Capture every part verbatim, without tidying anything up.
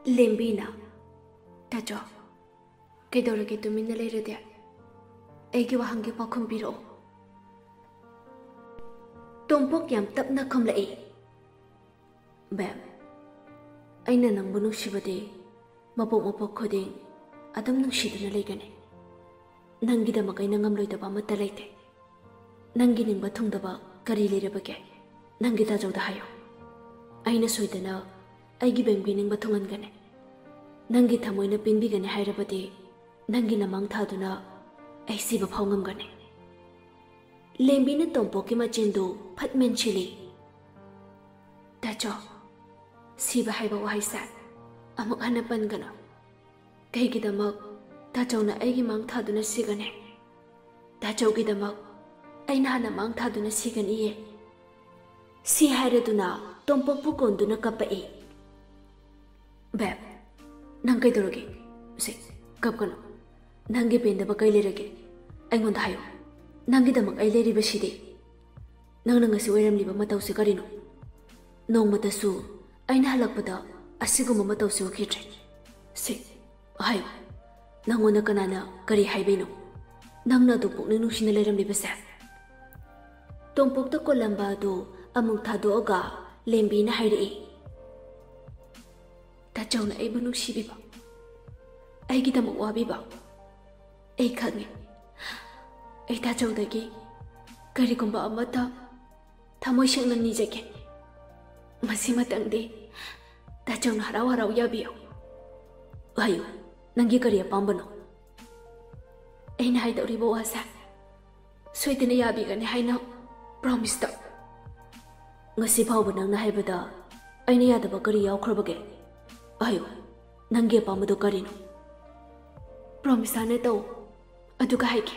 ꯂꯦꯝꯕꯤꯅ, "ꯇꯥꯆꯧ, ꯀꯩꯗꯧꯔꯒꯦ ꯇꯨꯃꯤꯟꯅ ꯂꯩꯔꯗꯤ? ꯑꯩꯒꯤ ꯋꯥꯍꯪꯒꯤ ꯄꯥꯎꯈꯨꯝ ꯄꯤꯔꯛꯑꯣ꯫" ꯇꯣꯝꯄꯣꯛ ꯌꯥꯝ ꯇꯞꯅ ꯈꯨꯝꯂꯛꯏ, "ꯕꯦꯝ, ꯑꯩꯅ ꯅꯪꯕꯨ ꯅꯨꯡꯁꯤꯕꯗꯤ ꯃꯄꯣꯛ ꯃꯄꯣꯛ ꯈꯨꯗꯤꯡ ꯑꯗꯨꯝ ꯅꯨꯡꯁꯤꯗꯨꯅ ꯂꯩꯒꯅꯤ꯫ ꯅꯪꯒꯤꯗꯃꯛ ꯑꯩꯅ ꯉꯝꯂꯣꯏꯗꯕ ꯑꯃꯠꯇ ꯂꯩꯇꯦ꯫ ꯅꯪꯒꯤ ꯅꯤꯡꯕ ꯊꯨꯡꯗꯕ ꯀꯔꯤ ꯂꯩꯔꯕꯒꯦ? ꯅꯪꯒꯤ ꯇꯥꯆꯧꯗ ꯍꯥꯏꯌꯨ꯫ ꯑꯩꯅ ꯁꯣꯏꯗꯅ ꯑꯩꯒꯤ ꯕꯦꯝꯒꯤ ꯅꯤꯡꯕ ꯊꯨꯡꯍꯟꯒꯅꯤ꯫ ꯅꯪꯒꯤ ꯊꯃꯣꯏꯅ ꯄꯦꯟꯕꯤꯒꯅꯤ ꯍꯥꯏꯔꯕꯗꯤ ꯅꯪꯒꯤ ꯅꯃꯥꯡ ꯊꯥꯗꯨꯅ ꯑꯩ ꯁꯤꯕ ꯐꯥꯎ ꯉꯝꯒꯅꯤ꯫" ꯂꯦꯝꯕꯤꯅ ꯇꯣꯝꯄꯣꯛꯀꯤ ꯃꯆꯤꯟꯗꯨ ꯐꯠ ꯃꯦꯟꯁꯤꯜꯂꯤ꯫ "ꯇꯥꯆꯧ, ꯁꯤꯕ ꯍꯥꯏꯕ ꯋꯥꯍꯩꯁꯦ ꯑꯃꯨꯛ ꯍꯟꯅ ꯄꯟꯒꯅꯨ꯫ ꯀꯩꯒꯤꯗꯃꯛ ꯇꯥꯆꯧꯅ ꯑꯩꯒꯤ ꯃꯥꯡ ꯊꯥꯗꯨꯅ ꯁꯤꯒꯅꯤ? ꯇꯥꯆꯧꯒꯤꯗꯃꯛ ꯑꯩꯅ ꯍꯥꯟꯅ ꯃꯥꯡ ꯊꯥꯗꯨꯅ ꯁꯤꯒꯅꯤꯌꯦ꯫" ꯁꯤ ꯍꯥꯏꯔꯗꯨꯅ ꯇꯣꯝꯄꯣꯛꯄꯨ ꯀꯣꯟꯗꯨꯅ ꯀꯞꯄꯛꯏ꯫ "ꯕꯦꯝ, ꯅꯪ ꯀꯩꯗꯧꯔꯒꯦ? ꯁꯦ, ꯀꯞꯀꯅꯨ꯫ ꯅꯪꯒꯤ ꯄꯦꯟꯗꯕ ꯀꯩ ꯂꯩꯔꯒꯦ? ꯑꯩꯉꯣꯟꯗ ꯍꯥꯏꯌꯨ꯫ ꯅꯪꯒꯤꯗꯃꯛ ꯑꯩ ꯂꯩꯔꯤꯕꯁꯤꯗꯤ꯫ ꯅꯪꯅ ꯉꯁꯤ ꯑꯣꯏꯔꯝꯂꯤꯕ ꯃꯇꯧꯁꯦ ꯀꯔꯤꯅꯣ? ꯅꯣꯡꯃꯇꯁꯨ ꯑꯩꯅ ꯍꯜꯂꯛꯄꯗ ꯑꯁꯤꯒꯨꯝꯕ ꯃꯇꯧꯁꯦ ꯎꯈꯤꯗ꯭ꯔꯤ꯫ ꯁꯦ, ꯍꯥꯏꯌꯨ, ꯅꯪꯉꯣꯟꯗ ꯀꯅꯥꯅ ꯀꯔꯤ ꯍꯥꯏꯕꯩꯅꯣ? ꯅꯪꯅ ꯑꯗꯨ ꯄꯨꯛꯅꯤꯡ ꯅꯨꯡꯁꯤꯅ ꯂꯩꯔꯝꯂꯤꯕꯁꯦ?" ꯇꯣꯝꯄꯣꯛꯇ ꯀꯣꯜꯂꯝꯕ ꯑꯗꯨ ꯑꯃꯨꯛ ꯊꯥꯗꯣꯛꯑꯒ ꯂꯦꯝꯕꯤꯅ ꯍꯥꯏꯔꯛꯏ, "ꯇꯥꯆꯧꯅ ꯑꯩꯕꯨ ꯅꯨꯡꯁꯤꯕꯤꯕ, ꯑꯩꯒꯤꯗꯃꯛ ꯋꯥꯕꯤꯕ ꯑꯩ ꯈꯪꯉꯤ꯫ ꯑꯩ ꯇꯥꯆꯧꯗꯒꯤ ꯀꯔꯤꯒꯨꯝꯕ ꯑꯃꯠꯇ ꯊꯃꯣꯏ ꯁꯦꯡꯅ ꯅꯤꯖꯒꯦ꯫ ꯃꯁꯤꯃꯇꯪꯗꯤ ꯇꯥꯆꯧꯅ ꯍꯔꯥꯎ ꯍꯔꯥꯎ ꯌꯥꯕꯤꯌꯨ꯫" "ꯍꯥꯏꯌꯨ, ꯅꯪꯒꯤ ꯀꯔꯤ ꯑꯄꯥꯝꯕꯅꯣ?" "ꯑꯩꯅ ꯍꯥꯏꯗꯧꯔꯤꯕ ꯋꯥꯁꯦ ꯁꯣꯏꯗꯅ ꯌꯥꯕꯤꯒꯅꯤ ꯍꯥꯏꯅ ꯄ꯭ꯔꯣꯃꯤꯁ ꯇꯧ꯫" "ꯉꯁꯤ ꯐꯥꯎꯕ ꯅꯪꯅ ꯍꯥꯏꯕꯗ ꯑꯩꯅ ꯌꯥꯗꯕ ꯀꯔꯤ ꯌꯥꯎꯈ꯭ꯔꯕꯒꯦ? ꯍꯥꯏꯌꯨ, ꯅꯪꯒꯤ ꯑꯄꯥꯝꯕꯗꯣ ꯀꯔꯤꯅꯣ?" "ꯄ꯭ꯔꯣꯃꯤꯁ ꯍꯥꯟꯅ ꯇꯧ, ꯑꯗꯨꯒ ꯍꯥꯏꯒꯦ꯫"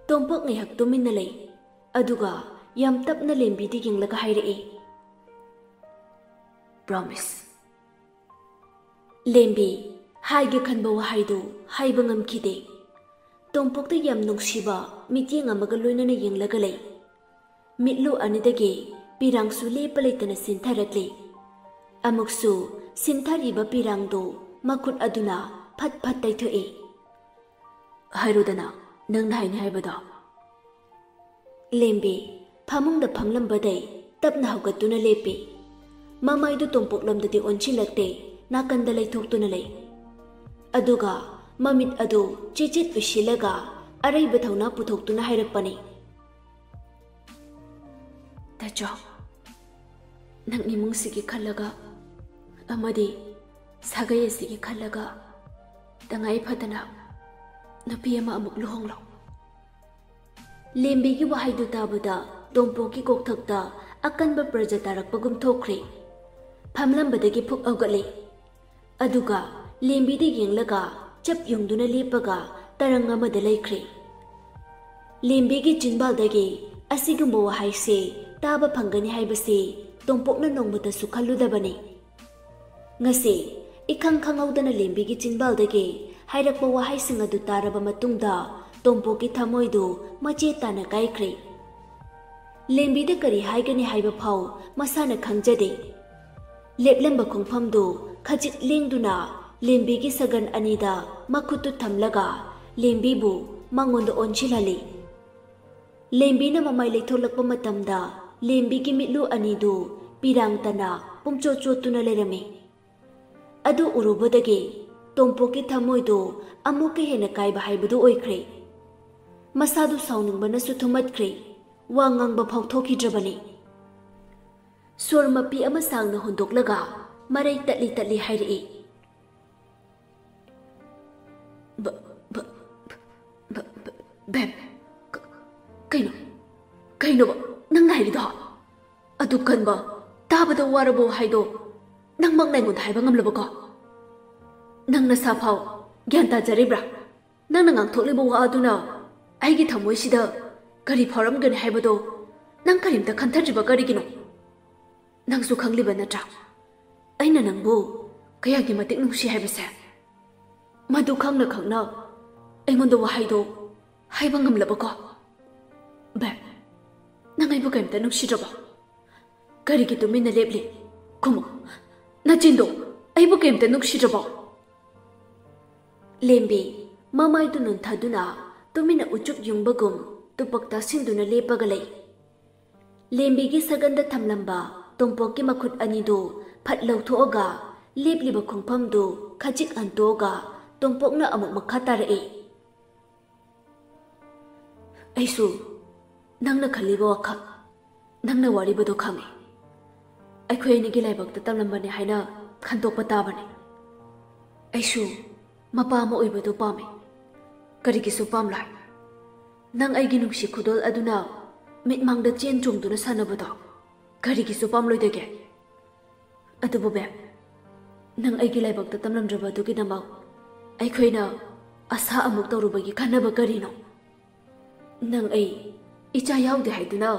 ꯇꯣꯝꯄꯣꯛ ꯉꯥꯏꯍꯥꯛ ꯇꯨꯃꯤꯟꯅ ꯂꯩ, ꯑꯗꯨꯒ ꯌꯥꯝ ꯇꯞꯅ ꯂꯦꯝꯕꯤꯗ ꯌꯦꯡꯂꯒ ꯍꯥꯏꯔꯛꯏ, "ꯄ꯭ꯔꯣꯃꯤꯁ꯫" ꯂꯦꯝꯕꯤ ꯍꯥꯏꯒꯦ ꯈꯟꯕ ꯋꯥꯍꯩꯗꯨ ꯍꯥꯏꯕ ꯉꯝꯈꯤꯗꯦ꯫ ꯇꯣꯝꯄꯣꯛꯇ ꯌꯥꯝ ꯅꯨꯡꯁꯤꯕ ꯃꯤꯠꯌꯦꯡ ꯑꯃꯒ ꯂꯣꯏꯅꯅ ꯌꯦꯡꯂꯒ ꯂꯩ꯫ ꯃꯤꯠꯂꯨ ꯑꯅꯤꯗꯒꯤ ꯄꯤꯔꯥꯡꯁꯨ ꯂꯦꯞꯄ ꯂꯩꯇꯅ ꯆꯦꯟꯊꯔꯛꯂꯤ꯫ ꯑꯃꯨꯛꯁꯨ ꯁꯤꯟꯊꯔꯤꯕ ꯄꯤꯔꯥꯡꯗꯨ ꯃꯈꯨꯠ ꯑꯗꯨꯅ ꯐꯠ ꯐꯠ ꯇꯩꯊꯣꯛꯏ꯫ "ꯍꯥꯏꯔꯣꯗꯅ, ꯅꯪꯅ ꯍꯥꯏꯅꯤ ꯍꯥꯏꯕꯗꯣ꯫" ꯂꯦꯝꯕꯤ ꯐꯃꯨꯡꯗ ꯐꯝꯂꯝꯕꯗꯩ ꯇꯞꯅ ꯍꯧꯒꯠꯇꯨꯅ ꯂꯦꯞꯄꯤ꯫ ꯃꯃꯥꯏꯗꯨ ꯇꯣꯝꯄꯣꯛꯂꯣꯝꯗꯗꯤ ꯑꯣꯟꯁꯤꯜꯂꯛꯇꯦ, ꯅꯥꯀꯟꯗ ꯂꯩꯊꯣꯛꯇꯨꯅ ꯂꯩ꯫ ꯑꯗꯨꯒ ꯃꯃꯤꯠ ꯑꯗꯨ ꯆꯦꯠ ꯆꯦꯠ ꯎꯏꯁꯤꯜꯂꯒ ꯑꯔꯩꯕ ꯊꯧꯅꯥ ꯄꯨꯊꯣꯛꯇꯨꯅ ꯍꯥꯏꯔꯛꯄꯅꯤ꯫ "ꯇꯥꯆꯧ, ꯅꯪ ꯏꯃꯨꯡꯁꯤꯒꯤ ꯈꯜꯂꯒ ꯑꯃꯗꯤ ꯁꯥꯒꯩ ꯑꯁꯤꯒꯤ ꯈꯜꯂꯒ ꯇꯉꯥꯏ ꯐꯗꯅ ꯅꯨꯄꯤ ꯑꯃ ꯑꯃꯨꯛ ꯂꯨꯍꯣꯡꯂꯣ꯫" ꯂꯦꯝꯕꯤꯒꯤ ꯋꯥꯍꯩꯗꯨ ꯇꯥꯕꯗ ꯇꯣꯝꯄꯣꯛꯀꯤ ꯀꯣꯛꯊꯛꯇ ꯑꯀꯟꯕ ꯄ꯭ꯔꯖꯥ ꯇꯥꯔꯛꯄꯒꯨꯝ ꯊꯣꯛꯈ꯭ꯔꯦ꯫ ꯐꯝꯂꯝꯕꯗꯒꯤ ꯐꯨꯛ ꯍꯧꯒꯠꯂꯦ꯫ ꯑꯗꯨꯒ ꯂꯦꯝꯕꯤꯗ ꯌꯦꯡꯂꯒ ꯆꯞ ꯌꯨꯡꯗꯨꯅ ꯂꯦꯞꯄꯒ ꯇꯔꯪ ꯑꯃꯗ ꯂꯩꯈ꯭ꯔꯦ꯫ ꯂꯦꯝꯕꯤꯒꯤ ꯆꯤꯟꯕꯥꯜꯗꯒꯤ ꯑꯁꯤꯒꯨꯝꯕ ꯋꯥꯍꯩꯁꯦ ꯇꯥꯕ ꯐꯪꯒꯅꯤ ꯍꯥꯏꯕꯁꯤ ꯇꯣꯝꯄꯣꯛꯅ ꯅꯣꯡꯃꯇꯁꯨ ꯈꯜꯂꯨꯗꯕꯅꯤ꯫ ꯉꯁꯤ ꯏꯈꯪ ꯈꯪꯍꯧꯗꯅ ꯂꯦꯝꯕꯤꯒꯤ ꯆꯤꯟꯕꯥꯜꯗꯒꯤ ꯍꯥꯏꯔꯛꯄ ꯋꯥꯍꯩꯁꯤꯡ ꯑꯗꯨ ꯇꯥꯔꯕ ꯃꯇꯨꯡꯗ ꯇꯣꯝꯄꯣꯛꯀꯤ ꯊꯃꯣꯏꯗꯨ ꯃꯆꯦꯠ ꯇꯥꯅ ꯀꯥꯏꯈ꯭ꯔꯦ꯫ ꯂꯦꯝꯕꯤꯗ ꯀꯔꯤ ꯍꯥꯏꯒꯅꯤ ꯍꯥꯏꯕ ꯐꯥꯎ ꯃꯁꯥꯅ ꯈꯪꯖꯗꯦ꯫ ꯂꯦꯞꯂꯝꯕ ꯈꯣꯡꯐꯝꯗꯨ ꯈꯖꯤꯛ ꯂꯦꯡꯗꯨꯅ ꯂꯦꯝꯕꯤꯒꯤ ꯁꯒꯟ ꯑꯅꯤꯗ ꯃꯈꯨꯠꯇꯨ ꯊꯝꯂꯒ ꯂꯦꯝꯕꯤꯕꯨ ꯃꯉꯣꯟꯗ ꯑꯣꯟꯁꯤꯜꯍꯜꯂꯤ꯫ ꯂꯦꯝꯕꯤꯅ ꯃꯃꯥꯏ ꯂꯩꯊꯣꯛꯂꯛꯄ ꯃꯇꯝꯗ ꯂꯦꯝꯕꯤꯒꯤ ꯃꯤꯠꯂꯨ ꯑꯅꯤꯗꯨ ꯄꯤꯔꯥꯡꯇꯅ ꯄꯨꯡꯆꯣꯠ ꯆꯣꯠꯇꯨꯅ ꯂꯩꯔꯝꯃꯤ꯫ ꯑꯗꯨ ꯎꯔꯨꯕꯗꯒꯤ ꯇꯣꯝꯄꯣꯛꯀꯤ ꯊꯃꯣꯏꯗꯨ ꯑꯃꯨꯛꯀ ꯍꯦꯟꯅ ꯀꯥꯏꯕ ꯍꯥꯏꯕꯗꯨ ꯑꯣꯏꯈ꯭ꯔꯦ꯫ ꯃꯁꯥꯗꯨ ꯁꯥꯎꯅꯤꯡꯕꯅꯁꯨ ꯊꯨꯝꯃꯠꯈ꯭ꯔꯦ꯫ ꯋꯥ ꯉꯥꯡꯕ ꯐꯥꯎ ꯊꯣꯛꯈꯤꯗ꯭ꯔꯕꯅꯤ꯫ ꯁꯣꯔ ꯃꯄꯤ ꯑꯃ ꯁꯥꯡꯅ ꯍꯣꯟꯗꯣꯛꯂꯒ ꯃꯔꯩ ꯇꯠꯂꯤ ꯇꯠꯂꯤ ꯍꯥꯏꯔꯛꯏ꯫ "ꯕ-, ꯕ-, ꯕ-, ꯕ-, ꯕꯦꯝ, ꯀ-, ꯀꯩꯅꯣ? ꯀꯩꯅꯣꯕ ꯅꯪꯅ ꯍꯥꯏꯔꯤꯗꯣ? ꯑꯗꯨ ꯀꯟꯕ, ꯇꯥꯕꯗ ꯋꯥꯔꯕ ꯋꯥꯍꯩꯗꯣ ꯅꯪꯃꯛꯅ ꯑꯩꯉꯣꯟꯗ ꯍꯥꯏꯕ ꯉꯝꯂꯕꯀꯣ? ꯅꯪ ꯅꯁꯥ ꯐꯥꯎ ꯒ꯭ꯌꯥꯟ ꯇꯥꯖꯔꯤꯕ꯭ꯔꯥ? ꯅꯪꯅ ꯉꯥꯡꯊꯣꯛꯂꯤꯕ ꯋꯥ ꯑꯗꯨꯅ ꯑꯩꯒꯤ ꯊꯃꯣꯏꯁꯤꯗ ꯀꯔꯤ ꯐꯥꯎꯔꯝꯒꯅꯤ ꯍꯥꯏꯕꯗꯣ ꯅꯪ ꯀꯔꯤꯝꯇ ꯈꯟꯊꯗ꯭ꯔꯤꯕ ꯀꯔꯤꯒꯤꯅꯣ? ꯅꯪꯁꯨ ꯈꯪꯂꯤꯕ ꯅꯠꯇ꯭ꯔꯥ ꯑꯩꯅ ꯅꯪꯕꯨ ꯀꯌꯥꯒꯤ ꯃꯇꯤꯛ ꯅꯨꯡꯁꯤ ꯍꯥꯏꯕꯁꯦ? ꯃꯗꯨ ꯈꯪꯅ ꯈꯪꯅ ꯑꯩꯉꯣꯟꯗ ꯋꯥꯍꯩꯗꯣ ꯍꯥꯏꯕ ꯉꯝꯂꯕꯀꯣ? ꯕꯦꯝ, ꯅꯪ ꯑꯩꯕꯨ ꯀꯔꯤꯝꯇ ꯅꯨꯡꯁꯤꯗ꯭ꯔꯕꯣ? ꯀꯔꯤꯒꯤ ꯇꯨꯃꯤꯟꯅ ꯂꯦꯞꯂꯤ? ꯈꯨꯝꯃꯨ, ꯅꯆꯤꯟꯗꯣ ꯑꯩꯕꯨ ꯀꯩꯝꯇ ꯅꯨꯡꯁꯤꯗ꯭ꯔꯕꯣ? ꯂꯦꯝꯕꯤ, ꯃꯃꯥꯏꯗꯨ ꯅꯣꯟꯊꯗꯨꯅ ꯇꯨꯃꯤꯟꯅ ꯎꯆꯨꯛ ꯌꯨꯡꯕꯒꯨꯝ ꯇꯨꯄꯛ ꯇꯥꯁꯤꯟꯗꯨꯅ ꯂꯦꯞꯄꯒ ꯂꯩ꯫ ꯂꯦꯝꯕꯤꯒꯤ ꯁꯒꯟꯗ ꯊꯝꯂꯝꯕ ꯇꯣꯝꯄꯣꯛꯀꯤ ꯃꯈꯨꯠ ꯑꯅꯤꯗꯨ ꯐꯠ ꯂꯧꯊꯣꯛꯑꯒ ꯂꯦꯞꯂꯤꯕ ꯈꯣꯡꯐꯝꯗꯨ ꯈꯖꯤꯛ ꯍꯟꯇꯣꯛꯑꯒ ꯇꯣꯝꯄꯣꯛꯅ ꯑꯃꯨꯛ ꯃꯈꯥ ꯇꯥꯔꯛꯏ꯫ ꯑꯩꯁꯨ ꯅꯪꯅ ꯈꯜꯂꯤꯕ ꯋꯥꯈꯜ, ꯅꯪꯅ ꯋꯥꯔꯤꯕꯗꯣ ꯈꯪꯉꯤ꯫ ꯑꯩꯈꯣꯏ ꯑꯅꯤꯒꯤ ꯂꯥꯏꯕꯛꯇ ꯇꯝꯂꯝꯕꯅꯤ ꯍꯥꯏꯅ ꯈꯟꯗꯣꯛꯄ ꯇꯥꯕꯅꯤ꯫ ꯑꯩꯁꯨ ꯃꯄꯥ ꯑꯃ ꯑꯣꯏꯕꯗꯨ ꯄꯥꯝꯃꯤ꯫ ꯀꯔꯤꯒꯤꯁꯨ ꯄꯥꯝꯂꯣꯏ? ꯅꯪ ꯑꯩꯒꯤ ꯅꯨꯡꯁꯤ ꯈꯨꯗꯣꯜ ꯑꯗꯨꯅ ꯃꯤꯠꯃꯥꯡꯗ ꯆꯦꯟ ꯆꯣꯡꯗꯨꯅ ꯁꯥꯟꯅꯕꯗꯣ ꯀꯔꯤꯒꯤꯁꯨ ꯄꯥꯝꯂꯣꯏꯗꯒꯦ? ꯑꯗꯨꯕꯨ ꯕꯦꯝ, ꯅꯪ ꯑꯩꯒꯤ ꯂꯥꯏꯕꯛꯇ ꯇꯝꯂꯝꯗ꯭ꯔꯕ ꯑꯗꯨꯒꯤꯗꯃꯛ ꯑꯩꯈꯣꯏꯅ ꯑꯁꯥ ꯑꯃꯨꯛ ꯇꯧꯔꯨꯕꯒꯤ ꯀꯥꯟꯅꯕ ꯀꯔꯤꯅꯣ? ꯅꯪ ꯑꯩ ꯏꯆꯥ ꯌꯥꯎꯗꯦ ꯍꯥꯏꯗꯨꯅ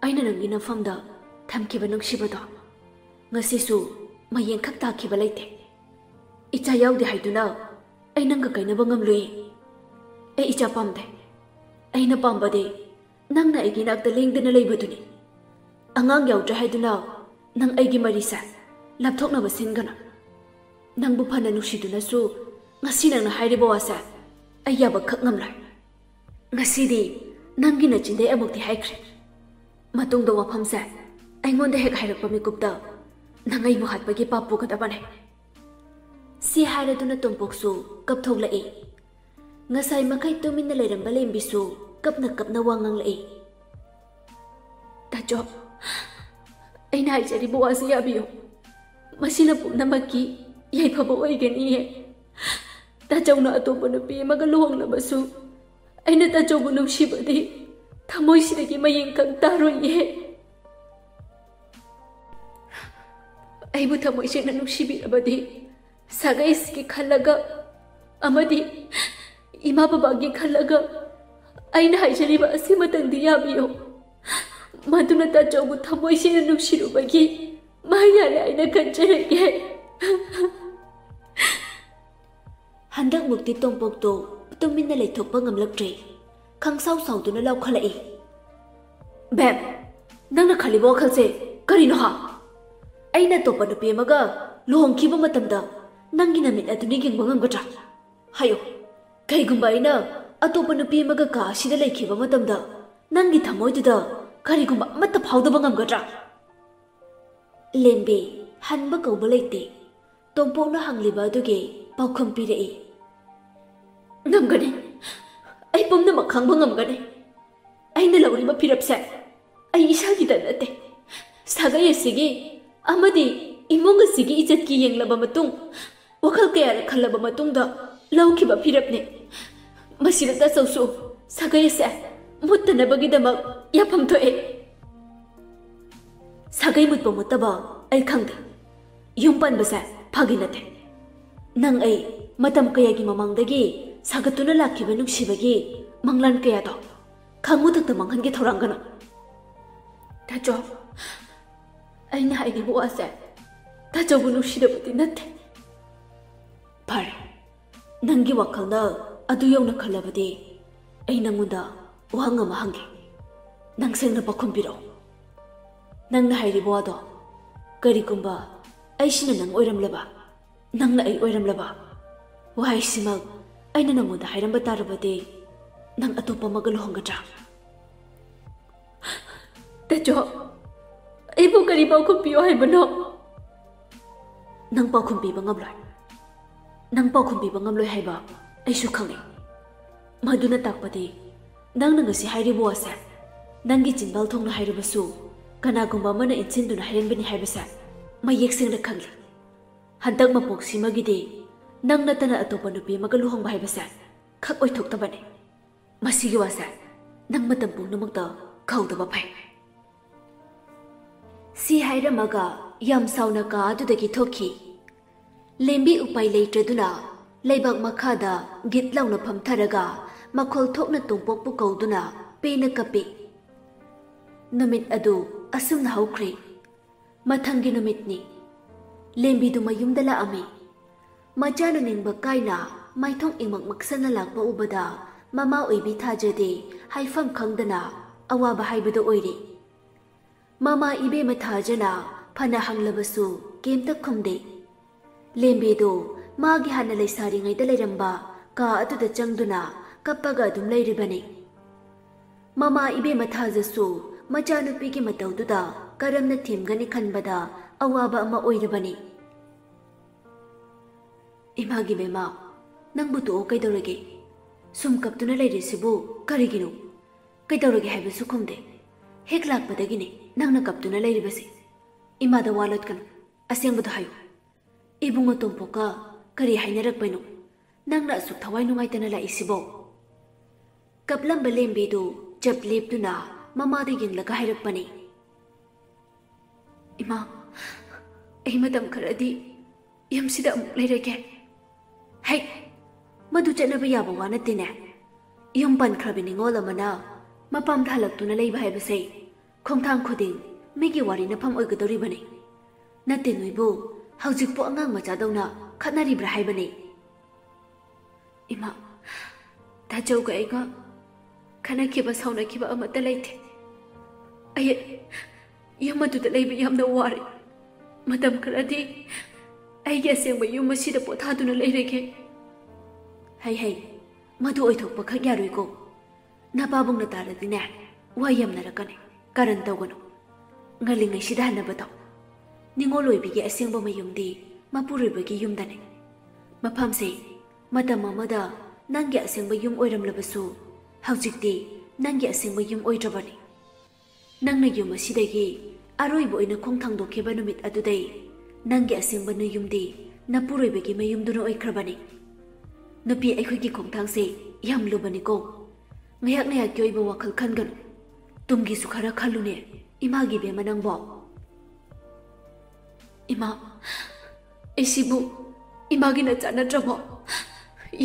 ꯑꯩꯅ ꯅꯪꯒꯤ ꯅꯐꯝꯗ ꯊꯝꯈꯤꯕ ꯅꯨꯡꯁꯤꯕꯗꯣ ꯉꯁꯤꯁꯨ ꯃꯌꯦꯡꯈꯛ ꯇꯥꯈꯤꯕ ꯂꯩꯇꯦ꯫ ꯏꯆꯥ ꯌꯥꯎꯗꯦ ꯍꯥꯏꯗꯨꯅ ꯑꯩ ꯅꯪꯒ ꯀꯥꯏꯅꯕ ꯉꯝꯂꯣꯏꯌꯦ꯫ ꯑꯩ ꯏꯆꯥ ꯄꯥꯝꯗꯦ꯫ ꯑꯩꯅ ꯄꯥꯝꯕꯗꯤ ꯅꯪꯅ ꯑꯩꯒꯤ ꯅꯥꯛꯇ ꯂꯦꯡꯗꯅ ꯂꯩꯕꯗꯨꯅꯤ꯫ ꯑꯉꯥꯡ ꯌꯥꯎꯗ꯭ꯔꯦ ꯍꯥꯏꯗꯨꯅ ꯅꯪ ꯑꯩꯒꯤ ꯃꯔꯤꯁꯦ ꯂꯥꯞꯊꯣꯛꯅꯕ ꯁꯤꯟꯒꯅꯨ꯫ ꯅꯪꯕꯨ ꯐꯅ ꯅꯨꯡꯁꯤꯗꯨꯅꯁꯨ ꯉꯁꯤ ꯅꯪꯅ ꯍꯥꯏꯔꯤꯕ ꯋꯥꯁꯦ ꯑꯩ ꯌꯥꯕ ꯈꯛ ꯉꯝꯂꯣꯏ꯫ ꯉꯁꯤꯗꯤ ꯅꯪꯒꯤ ꯅꯆꯤꯟꯗꯩ ꯑꯃꯨꯛꯇꯤ ꯍꯥꯏꯈ꯭ꯔꯦ꯫ ꯃꯇꯨꯡꯗ ꯋꯥꯐꯝꯁꯦ ꯑꯩꯉꯣꯟꯗ ꯍꯦꯛ ꯍꯥꯏꯔꯛꯄ ꯃꯤꯀꯨꯞꯇ ꯅꯪ ꯑꯩꯕꯨ ꯍꯥꯠꯄꯒꯤ ꯄꯥꯞ ꯄꯨꯒꯗꯕꯅꯦ꯫ ꯁꯤ ꯍꯥꯏꯔꯗꯨꯅ ꯇꯣꯝꯄꯣꯛꯁꯨ ꯀꯞꯊꯣꯛꯂꯛꯏ꯫ ꯉꯁꯥꯏ ꯃꯈꯩ ꯇꯨꯃꯤꯟꯅ ꯂꯩꯔꯝꯕ ꯂꯦꯝꯕꯤꯁꯨ ꯀꯞꯅ ꯀꯞꯅ ꯋꯥ ꯉꯥꯡꯂꯛꯏ꯫ ꯇꯥꯆꯧ, ꯑꯩꯅ ꯍꯥꯏꯖꯔꯤꯕ ꯋꯥꯁꯤ ꯌꯥꯕꯤꯌꯨ꯫ ꯃꯁꯤꯅ ꯄꯨꯝꯅꯃꯛꯀꯤ ꯌꯥꯏꯐꯕ ꯑꯣꯏꯒꯅꯤꯌꯦ꯫ ꯇꯥꯆꯧꯅ ꯑꯇꯣꯞꯄ ꯅꯨꯄꯤ ꯑꯃꯒ ꯂꯨꯍꯣꯡꯂꯕꯁꯨ ꯑꯩꯅ ꯇꯥꯆꯧꯕꯨ ꯅꯨꯡꯁꯤꯕꯗꯤ ꯊꯃꯣꯏꯁꯤꯗꯒꯤ ꯃꯌꯦꯡ ꯀꯪ ꯇꯥꯔꯣꯏꯌꯦ꯫ ꯑꯩꯕꯨ ꯊꯃꯣꯏ ꯁꯦꯡꯅ ꯅꯨꯡꯁꯤꯕꯤꯔꯕꯗꯤ ꯁꯥꯒꯩꯁꯤꯒꯤ ꯈꯜꯂꯒ ꯑꯃꯗꯤ ꯏꯃꯥ ꯕꯕꯥꯒꯤ ꯈꯜꯂꯒ ꯑꯩꯅ ꯍꯥꯏꯖꯔꯤꯕ ꯑꯁꯤꯃꯇꯪꯗꯤ ꯌꯥꯕꯤꯌꯨ꯫ ꯃꯗꯨꯅ ꯇꯥꯆꯧꯕꯨ ꯊꯃꯣꯏ ꯁꯦꯡꯅ ꯅꯨꯡꯁꯤꯔꯨꯕꯒꯤ ꯃꯍꯩ ꯌꯥꯜꯂꯦ ꯍꯥꯏꯅ ꯈꯟꯖꯔꯒꯦ꯫ ꯍꯟꯗꯛꯃꯨꯛꯇꯤ ꯇꯣꯝꯄꯣꯛꯇꯣ ꯇꯨꯃꯤꯟꯅ ꯂꯩꯊꯣꯛꯄ ꯉꯝꯂꯛꯇ꯭ꯔꯦ꯫ ꯈꯪꯁꯥꯎ ꯁꯥꯎꯗꯨꯅ ꯂꯥꯎꯈꯠꯂꯛꯏ꯫ ꯕꯦꯝ, ꯅꯪꯅ ꯈꯜꯂꯤꯕ ꯋꯥꯈꯜꯁꯦ ꯀꯔꯤꯅꯣ ꯍꯥ? ꯑꯩꯅ ꯑꯇꯣꯞꯄ ꯅꯨꯄꯤ ꯑꯃꯒ ꯂꯨꯍꯣꯡꯈꯤꯕ ꯃꯇꯝꯗ ꯅꯪꯒꯤ ꯅꯃꯤꯠ ꯑꯗꯨꯅ ꯌꯦꯡꯕ ꯉꯝꯒꯗ꯭ꯔꯥ? ꯍꯥꯏꯌꯨ, ꯀꯩꯒꯨꯝꯕ ꯑꯩꯅ ꯑꯇꯣꯞꯄ ꯅꯨꯄꯤ ꯑꯃꯒ ꯀꯥ ꯑꯁꯤꯗ ꯂꯩꯈꯤꯕ ꯃꯇꯝꯗ ꯅꯪꯒꯤ ꯊꯃꯣꯏꯗꯨꯗ ꯀꯔꯤꯒꯨꯝꯕ ꯑꯃꯠꯇ ꯐꯥꯎꯗꯕ ꯉꯝꯒꯗ꯭ꯔꯥ? ꯂꯦꯝꯕꯤ, ꯍꯟꯕ ꯀꯧꯕ ꯂꯩꯇꯦ꯫ ꯇꯣꯝꯄꯣꯛꯅ ꯍꯪꯂꯤꯕ ꯑꯗꯨꯒꯤ ꯄꯥꯎꯈꯨꯝ ꯄꯤꯔꯛꯏ꯫ ꯉꯝꯒꯅꯤ꯫ ꯑꯩ ꯄꯨꯝꯅꯃꯛ ꯈꯪꯕ ꯉꯝꯒꯅꯤ꯫ ꯑꯩꯅ ꯂꯧꯔꯤꯕ ꯐꯤꯔꯞꯁꯦ ꯑꯩ ꯏꯁꯥꯒꯤꯗ ꯅꯠꯇꯦ꯫ ꯁꯥꯒꯩ ꯑꯁꯤꯒꯤ ꯑꯃꯗꯤ ꯏꯃꯨꯡ ꯑꯁꯤꯒꯤ ꯏꯖꯠꯀꯤ ꯌꯦꯡꯂꯕ ꯃꯇꯨꯡ, ꯋꯥꯈꯜ ꯀꯌꯥꯔꯛ ꯈꯜꯂꯕ ꯃꯇꯨꯡꯗ ꯂꯧꯈꯤꯕ ꯐꯤꯔꯞꯅꯤ꯫ ꯃꯁꯤꯗ ꯇꯥꯆꯧꯁꯨ ꯁꯥꯒꯩ ꯑꯁꯦ ꯃꯨꯠꯇꯅꯕꯒꯤꯗꯃꯛ ꯌꯥꯐꯝ ꯊꯣꯛꯑꯦ꯫ ꯁꯥꯒꯩ ꯃꯨꯠꯄ ꯃꯨꯠꯇꯕ ꯑꯩ ꯈꯪꯗꯦ꯫ ꯌꯨꯝ ꯄꯥꯟꯕꯁꯦ ꯐꯥꯒꯤ ꯅꯠꯇꯦ꯫ ꯅꯪ ꯑꯩ ꯃꯇꯝ ꯀꯌꯥꯒꯤ ꯃꯃꯥꯡꯗꯒꯤ ꯁꯥꯒꯠꯇꯨꯅ ꯂꯥꯛꯈꯤꯕ ꯅꯨꯡꯁꯤꯕꯒꯤ ꯃꯪꯂꯥꯟ ꯀꯌꯥꯗꯣ ꯈꯪꯉꯨ ꯊꯛꯇ ꯃꯥꯡꯍꯟꯒꯦ ꯊꯧꯔꯥꯡꯒꯅꯨ꯫ ꯇꯥꯆꯧ, ꯑꯩꯅ ꯍꯥꯏꯔꯤꯕ ꯋꯥꯁꯦ ꯇꯥꯆꯧꯕꯨ ꯅꯨꯡꯁꯤꯗꯕꯗꯤ ꯅꯠꯇꯦ꯫ ꯐꯔꯦ, ꯅꯪꯒꯤ ꯋꯥꯈꯜꯅ ꯑꯗꯨ ꯌꯧꯅ ꯈꯜꯂꯕꯗꯤ ꯑꯩ ꯅꯪꯉꯣꯟꯗ ꯋꯥꯍꯪ ꯑꯃ ꯍꯪꯒꯦ꯫ ꯅꯪ ꯁꯦꯡꯅ ꯄꯥꯎꯈꯨꯝ ꯄꯤꯔꯛꯑꯣ꯫ ꯅꯪꯅ ꯍꯥꯏꯔꯤꯕ ꯋꯥꯗꯣ, ꯀꯔꯤꯒꯨꯝꯕ ꯑꯩꯁꯤꯅ ꯅꯪ ꯑꯣꯏꯔꯝꯂꯕ, ꯅꯪꯅ ꯑꯩ ꯑꯣꯏꯔꯝꯂꯕ, ꯋꯥꯍꯩꯁꯤꯃꯛ ꯑꯩꯅ ꯅꯪꯉꯣꯟꯗ ꯍꯥꯏꯔꯝꯕ ꯇꯥꯔꯕꯗꯤ ꯅꯪ ꯑꯇꯣꯞꯄ ꯑꯃꯒ ꯂꯨꯍꯣꯡꯒꯗ꯭ꯔꯥ? ꯇꯥꯆꯧ, ꯑꯩꯕꯨ ꯀꯔꯤ ꯄꯥꯎꯈꯨꯝ ꯄꯤꯌꯣ ꯍꯥꯏꯕꯅꯣ? ꯅꯪ ꯄꯥꯎꯈꯨꯝ ꯄꯤꯕ ꯉꯝꯂꯣꯏ꯫ ꯅꯪ ꯄꯥꯎꯈꯨꯝ ꯄꯤꯕ ꯉꯝꯂꯣꯏ ꯍꯥꯏꯕ ꯑꯩꯁꯨ ꯈꯪꯏ꯫ ꯃꯗꯨꯅ ꯇꯥꯛꯄꯗꯤ ꯅꯪꯅ ꯉꯁꯤ ꯍꯥꯏꯔꯤꯕ ꯋꯥꯁꯦ ꯅꯪꯒꯤ ꯆꯤꯟꯕꯥꯜ ꯊꯣꯡꯅ ꯍꯥꯏꯔꯕꯁꯨ ꯀꯅꯥꯒꯨꯝꯕ ꯑꯃꯅ ꯏꯟꯁꯤꯟꯗꯨꯅ ꯍꯥꯏꯔꯝꯕꯅꯤ ꯍꯥꯏꯕꯁꯦ ꯃꯌꯦꯛ ꯁꯦꯡꯅ ꯈꯪꯂꯤ꯫ ꯍꯟꯗꯛ ꯃꯄꯣꯛꯁꯤꯃꯒꯤꯗꯤ ꯅꯪ ꯅꯠꯇꯅ ꯑꯇꯣꯞꯄ ꯅꯨꯄꯤ ꯑꯃꯒ ꯂꯨꯍꯣꯡꯕ ꯍꯥꯏꯕꯁꯦ ꯈꯛ ꯑꯣꯏꯊꯣꯛꯇꯕꯅꯤ꯫ ꯃꯁꯤꯒꯤ ꯋꯥꯁꯦ ꯅꯪ ꯃꯇꯝ ꯄꯨꯝꯅꯃꯛꯇ ꯀꯥꯎꯗꯕ ꯐꯩ꯫ ꯁꯤ ꯍꯥꯏꯔꯝꯃꯒ ꯌꯥꯝ ꯁꯥꯎꯅ ꯀꯥ ꯑꯗꯨꯗꯒꯤ ꯊꯣꯛꯈꯤ꯫ ꯂꯦꯝꯕꯤ ꯎꯄꯥꯏ ꯂꯩꯇ꯭ꯔꯗꯨꯅ ꯂꯩꯕꯥꯛ ꯃꯈꯥꯗ ꯒꯤꯠ ꯂꯥꯎꯅ ꯐꯝꯊꯔꯒ ꯃꯈꯣꯜ ꯊꯣꯛꯅ ꯇꯣꯝꯄꯣꯛꯄꯨ ꯀꯧꯗꯨꯅ ꯄꯦꯟꯅ ꯀꯞꯄꯤ꯫ ꯅꯨꯃꯤꯠ ꯑꯗꯨ ꯑꯁꯨꯝꯅ ꯍꯧꯈ꯭ꯔꯦ꯫ ꯃꯊꯪꯒꯤ ꯅꯨꯃꯤꯠꯅꯤ꯫ ꯂꯦꯝꯕꯤꯗꯨ ꯃꯌꯨꯝꯗ ꯂꯥꯛꯑꯝꯃꯤ꯫ ꯃꯆꯥꯅ ꯅꯤꯡꯕ ꯀꯥꯏꯅ ꯃꯥꯏꯊꯣꯡ ꯏꯃꯛ ꯃꯛꯁꯟꯅ ꯂꯥꯛꯄ ꯎꯕꯗ ꯃꯃꯥ ꯑꯣꯏꯕꯤ ꯊꯥꯖꯗꯦ, ꯍꯥꯏꯐꯝ ꯈꯪꯗꯅ ꯑꯋꯥꯕ ꯍꯥꯏꯕꯗꯨ ꯑꯣꯏꯔꯦ꯫ ꯃꯃꯥ ꯏꯕꯦꯝꯃ ꯊꯥꯖꯅ ꯐꯅ ꯍꯪꯂꯕꯁꯨ ꯀꯩꯝꯇ ꯈꯨꯝꯗꯦ꯫ ꯂꯦꯝꯕꯤꯗꯨ ꯃꯥꯒꯤ ꯍꯥꯟꯅ ꯂꯩꯁꯥꯔꯤꯉꯩꯗ ꯂꯩꯔꯝꯕ ꯀꯥ ꯑꯗꯨꯗ ꯆꯪꯗꯨꯅ ꯀꯞꯄꯒ ꯑꯗꯨꯝ ꯂꯩꯔꯤꯕꯅꯤ꯫ ꯃꯃꯥ ꯏꯕꯦꯝꯃ ꯊꯥꯖꯁꯨ ꯃꯆꯥꯅꯨꯄꯤꯒꯤ ꯃꯇꯧꯗꯨꯗ ꯀꯔꯝꯅ ꯊꯦꯝꯒꯅꯤ ꯈꯟꯕꯗ ꯑꯋꯥꯕ ꯑꯃ ꯑꯣꯏꯔꯕꯅꯤ꯫ "ꯏꯃꯥꯒꯤ ꯕꯦꯝꯃ, ꯅꯪꯕꯨ ꯇꯣꯛꯑꯣ, ꯀꯩꯗꯧꯔꯒꯦ? ꯁꯨꯝ ꯀꯞꯇꯨꯅ ꯂꯩꯔꯤꯁꯤꯕꯨ ꯀꯔꯤꯒꯤꯅꯣ? ꯀꯩꯗꯧꯔꯒꯦ ꯍꯥꯏꯕꯁꯨ ꯈꯨꯝꯗꯦ꯫ ꯍꯦꯛ ꯂꯥꯛꯄꯗꯒꯤꯅꯦ ꯅꯪꯅ ꯀꯞꯇꯨꯅ ꯂꯩꯔꯤꯕꯁꯦ꯫ ꯏꯃꯥꯗ ꯋꯥ ꯂꯣꯠꯀꯅꯨ, ꯑꯁꯦꯡꯕꯗꯣ ꯍꯥꯏꯌꯨ꯫ ꯏꯕꯨꯡꯉꯣ ꯇꯣꯝꯄꯣꯛꯀ ꯀꯔꯤ ꯍꯥꯏꯅꯔꯛꯄꯅꯣ? ꯅꯪꯅ ꯑꯁꯨꯛ ꯊꯋꯥꯏ ꯅꯨꯡꯉꯥꯏꯇꯅ ꯂꯥꯛꯏꯁꯤꯕꯣ?" ꯀꯞꯂꯝꯕ ꯂꯦꯝꯕꯤꯗꯨ ꯆꯞ ꯂꯦꯞꯇꯨꯅ ꯃꯃꯥꯗ ꯌꯦꯡꯂꯒ ꯍꯥꯏꯔꯛꯄꯅꯤ꯫ "ꯏꯃꯥ, ꯑꯩ ꯃꯇꯝ ꯈꯔꯗꯤ ꯌꯨꯝꯁꯤꯗ ꯑꯃꯨꯛ ꯂꯩꯔꯒꯦ꯫" "ꯍꯩ, ꯃꯗꯨ ꯆꯠꯅꯕ ꯌꯥꯕ ꯋꯥ ꯅꯠꯇꯦꯅꯦ꯫ ꯌꯨꯝ ꯄꯟꯈ꯭ꯔꯕ ꯅꯤꯉꯣꯜ ꯑꯃꯅ ꯃꯄꯥꯝꯗ ꯍꯜꯂꯛꯇꯨꯅ ꯂꯩꯕ ꯍꯥꯏꯕꯁꯦ ꯈꯣꯡꯊꯥꯡ ꯈꯨꯗꯤꯡ ꯃꯤꯒꯤ ꯋꯥꯔꯤꯅꯐꯝ ꯑꯣꯏꯒꯗꯧꯔꯤꯕꯅꯤ꯫ ꯅꯠꯇꯦ ꯅꯣꯏꯕꯨ, ꯍꯧꯖꯤꯛꯄꯨ ꯑꯉꯥꯡ ꯃꯆꯥꯗꯧꯅ ꯈꯠꯅꯔꯤꯕ꯭ꯔꯥ ꯍꯥꯏꯕꯅꯤ꯫" "ꯏꯃꯥ, ꯇꯥꯆꯧꯒ ꯑꯩꯒ ꯈꯠꯅꯈꯤꯕ ꯁꯥꯎꯅꯈꯤꯕ ꯑꯃꯠꯇ ꯂꯩꯇꯦ꯫ ꯑꯩ ꯌꯨꯝ ꯑꯗꯨꯗ ꯂꯩꯕ ꯌꯥꯝꯅ ꯋꯥꯔꯦ꯫ ꯃꯇꯝ ꯈꯔꯗꯤ ꯑꯩꯒꯤ ꯑꯁꯦꯡꯕ ꯌꯨꯝ ꯑꯁꯤꯗ ꯄꯣꯊꯥꯗꯨꯅ ꯂꯩꯔꯒꯦ꯫" "ꯍꯩ ꯍꯩ, ꯃꯗꯨ ꯑꯣꯏꯊꯣꯛꯄ ꯈꯛ ꯌꯥꯔꯣꯏꯀꯣ꯫ ꯅꯄꯥꯕꯨꯡꯅ ꯇꯥꯔꯗꯤꯅꯦ, ꯋꯥ ꯌꯥꯝꯅꯔꯛꯀꯅꯤ꯫ ꯀꯔꯟ ꯇꯧꯒꯅꯨ꯫ ꯉꯜꯂꯤꯉꯩꯁꯤꯗ ꯍꯟꯅꯕ ꯇꯧ꯫ ꯅꯤꯉꯣꯜ ꯑꯣꯏꯕꯤꯒꯤ ꯑꯁꯦꯡꯕ ꯃꯌꯨꯝꯗꯤ ꯃꯄꯨꯔꯣꯏꯕꯒꯤ ꯌꯨꯝꯗꯅꯤ꯫ ꯃꯐꯝꯁꯦ ꯃꯇꯝ ꯑꯃꯗ ꯅꯪꯒꯤ ꯑꯁꯦꯡꯕ ꯌꯨꯝ ꯑꯣꯏꯔꯝꯂꯕꯁꯨ, ꯍꯧꯖꯤꯛꯇꯤ ꯅꯪꯒꯤ ꯑꯁꯦꯡꯕ ꯌꯨꯝ ꯑꯣꯏꯗ꯭ꯔꯕꯅꯤ꯫ ꯅꯪꯅ ꯌꯨꯝ ꯑꯁꯤꯗꯒꯤ ꯑꯔꯣꯏꯕ ꯑꯣꯏꯅ ꯈꯣꯡ ꯊꯥꯡꯗꯣꯛꯈꯤꯕ ꯅꯨꯃꯤꯠ ꯑꯗꯨꯗꯩ ꯅꯪꯒꯤ ꯑꯁꯦꯡꯕ ꯅꯌꯨꯝꯗꯤ ꯅꯄꯨꯔꯣꯏꯕꯒꯤ ꯃꯌꯨꯝꯗꯨꯅ ꯑꯣꯏꯈ꯭ꯔꯕꯅꯤ꯫ ꯅꯨꯄꯤ ꯑꯩꯈꯣꯏꯒꯤ ꯈꯣꯡꯊꯥꯡꯁꯦ ꯌꯥꯝ ꯂꯨꯕꯅꯤꯀꯣ꯫ ꯉꯥꯏꯍꯥꯛ ꯉꯥꯏꯍꯥꯛꯀꯤ ꯑꯣꯏꯕ ꯋꯥꯈꯜ ꯈꯟꯒꯅꯨ꯫ ꯇꯨꯡꯒꯤꯁꯨ ꯈꯔ ꯈꯜꯂꯨꯅꯦ, ꯏꯃꯥꯒꯤ ꯕꯦꯝꯃ ꯅꯪꯕꯣ꯫" "ꯏꯃꯥ, ꯑꯩꯁꯤꯕꯨ ꯏꯃꯥꯒꯤ ꯅꯆꯥ ꯅꯠꯇ꯭ꯔꯕꯣ?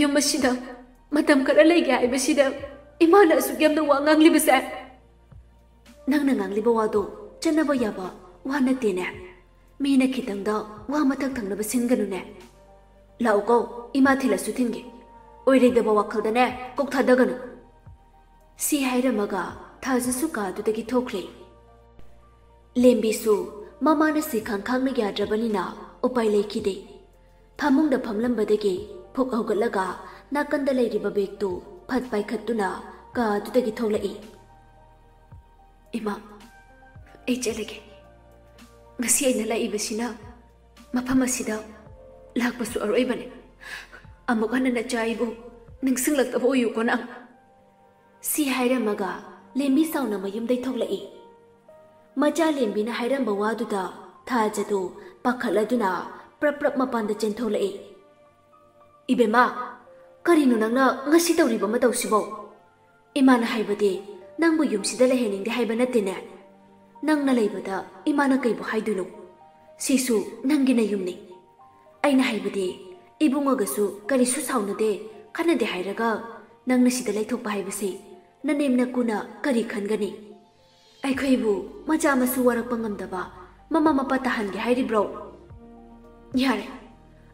ꯌꯨꯝ ꯑꯁꯤꯗ ꯃꯇꯝ ꯈꯔ ꯂꯩꯒꯦ ꯍꯥꯏꯕꯁꯤꯗ ꯏꯃꯥꯅ ꯑꯁꯨꯛ ꯌꯥꯝꯅ ꯋꯥ ꯉꯥꯡꯂꯤꯕꯁꯦ?" "ꯅꯪꯅ ꯉꯥꯡꯂꯤꯕ ꯋꯥꯗꯣ ꯆꯠꯅꯕ ꯌꯥꯕ ꯋꯥ ꯅꯠꯇꯦꯅꯦ꯫ ꯃꯤꯅ ꯈꯤꯇꯪꯗ ꯋꯥ ꯃꯊꯛ ꯊꯪꯅꯕ ꯁꯤꯟꯒꯅꯨꯅꯦ꯫ ꯂꯥꯛꯎꯀꯣ, ꯏꯃꯥ ꯊꯤꯜꯂꯁꯨ ꯊꯤꯟꯒꯦ꯫ ꯑꯣꯏꯔꯣꯏꯗꯕ ꯋꯥꯈꯜꯗꯅꯦ ꯀꯣꯛ ꯊꯥꯗꯒꯅꯨ꯫" ꯁꯤ ꯍꯥꯏꯔꯝꯃꯒ ꯊꯥꯖꯁꯨ ꯀꯥꯗꯨꯗꯒꯤ ꯊꯣꯛꯈ꯭ꯔꯦ꯫ ꯂꯦꯝꯕꯤꯁꯨ ꯃꯃꯥꯅ ꯁꯤ ꯈꯪ ꯈꯪꯅ ꯌꯥꯗ꯭ꯔꯕꯅꯤꯅ ꯎꯄꯥꯏ ꯂꯩꯈꯤꯗꯦ꯫ ꯐꯃꯨꯡꯗ ꯐꯝꯂꯝꯕꯗꯒꯤ ꯐꯨꯛ ꯍꯧꯒꯠꯂꯒ ꯅꯥꯀꯟꯗ ꯂꯩꯔꯤꯕ ꯕꯦꯒꯇꯨ ꯐꯠ ꯄꯥꯏꯈꯠꯇꯨꯅ ꯀꯥ ꯑꯗꯨꯗꯒꯤ ꯊꯣꯛꯂꯛꯏ꯫ "ꯏꯃꯥ, ꯑꯩ ꯆꯠꯂꯒꯦ꯫ ꯉꯁꯤ ꯑꯩꯅ ꯂꯥꯛꯏꯕꯁꯤꯅ ꯃꯐꯝ ꯑꯁꯤꯗ ꯂꯥꯛꯄꯁꯨ ꯑꯔꯣꯏꯕꯅꯤ꯫ ꯑꯃꯨꯛ ꯍꯟꯅ ꯅꯆꯥ ꯑꯩꯕꯨ ꯅꯤꯡꯁꯤꯡꯂꯛꯇꯕ ꯑꯣꯏꯌꯨꯀꯣ ꯅꯪ꯫" ꯁꯤ ꯍꯥꯏꯔꯝꯃꯒ ꯂꯦꯝꯕꯤ ꯁꯥꯎꯅ ꯃꯌꯨꯝꯗꯩ ꯊꯣꯛꯂꯛꯏ꯫ ꯃꯆꯥ ꯂꯦꯝꯕꯤꯅ ꯍꯥꯏꯔꯝꯕ ꯋꯥꯗꯨꯗ ꯊꯥꯖꯗꯨ ꯄꯥꯈꯠꯂꯗꯨꯅ ꯄ꯭ꯔꯞ ꯄ꯭ꯔꯞ ꯃꯄꯥꯟꯗ ꯆꯦꯟꯊꯣꯛꯂꯛꯏ꯫ "ꯏꯕꯦꯝꯃ, ꯀꯔꯤꯅꯣ ꯅꯪꯅ ꯉꯁꯤ ꯇꯧꯔꯤꯕ ꯃꯇꯧꯁꯤꯕꯣ? ꯏꯃꯥꯅ ꯍꯥꯏꯕꯗꯤ ꯅꯪꯕꯨ ꯌꯨꯝꯁꯤꯗ ꯂꯩꯍꯟꯅꯤꯡꯗꯦ ꯍꯥꯏꯕ ꯅꯠꯇꯦꯅꯦ꯫ ꯅꯪꯅ ꯂꯩꯕꯗ ꯏꯃꯥꯅ ꯀꯩꯕꯨ ꯍꯥꯏꯗꯣꯏꯅꯣ? ꯁꯤꯁꯨ ꯅꯪꯒꯤ ꯅꯌꯨꯝꯅꯤ꯫ ꯑꯩꯅ ꯍꯥꯏꯕꯗꯤ ꯏꯕꯨꯡꯉꯣꯒꯁꯨ ꯀꯔꯤꯁꯨ ꯁꯥꯎꯅꯗꯦ, ꯈꯠꯅꯗꯦ ꯍꯥꯏꯔꯒ ꯅꯪꯅ ꯁꯤꯗ ꯂꯩꯊꯣꯛꯄ ꯍꯥꯏꯕꯁꯤ ꯅꯅꯦꯝ ꯅꯀꯨꯅ ꯀꯔꯤ ꯈꯟꯒꯅꯤ? ꯑꯩꯈꯣꯏꯕꯨ ꯃꯆꯥ ꯃꯁꯨ ꯋꯥꯔꯛꯄ ꯉꯝꯗꯕ ꯃꯃꯥ ꯃꯄꯥ ꯇꯥꯍꯟꯒꯦ ꯍꯥꯏꯔꯤꯕ꯭ꯔꯣ? ꯌꯥꯔꯦ,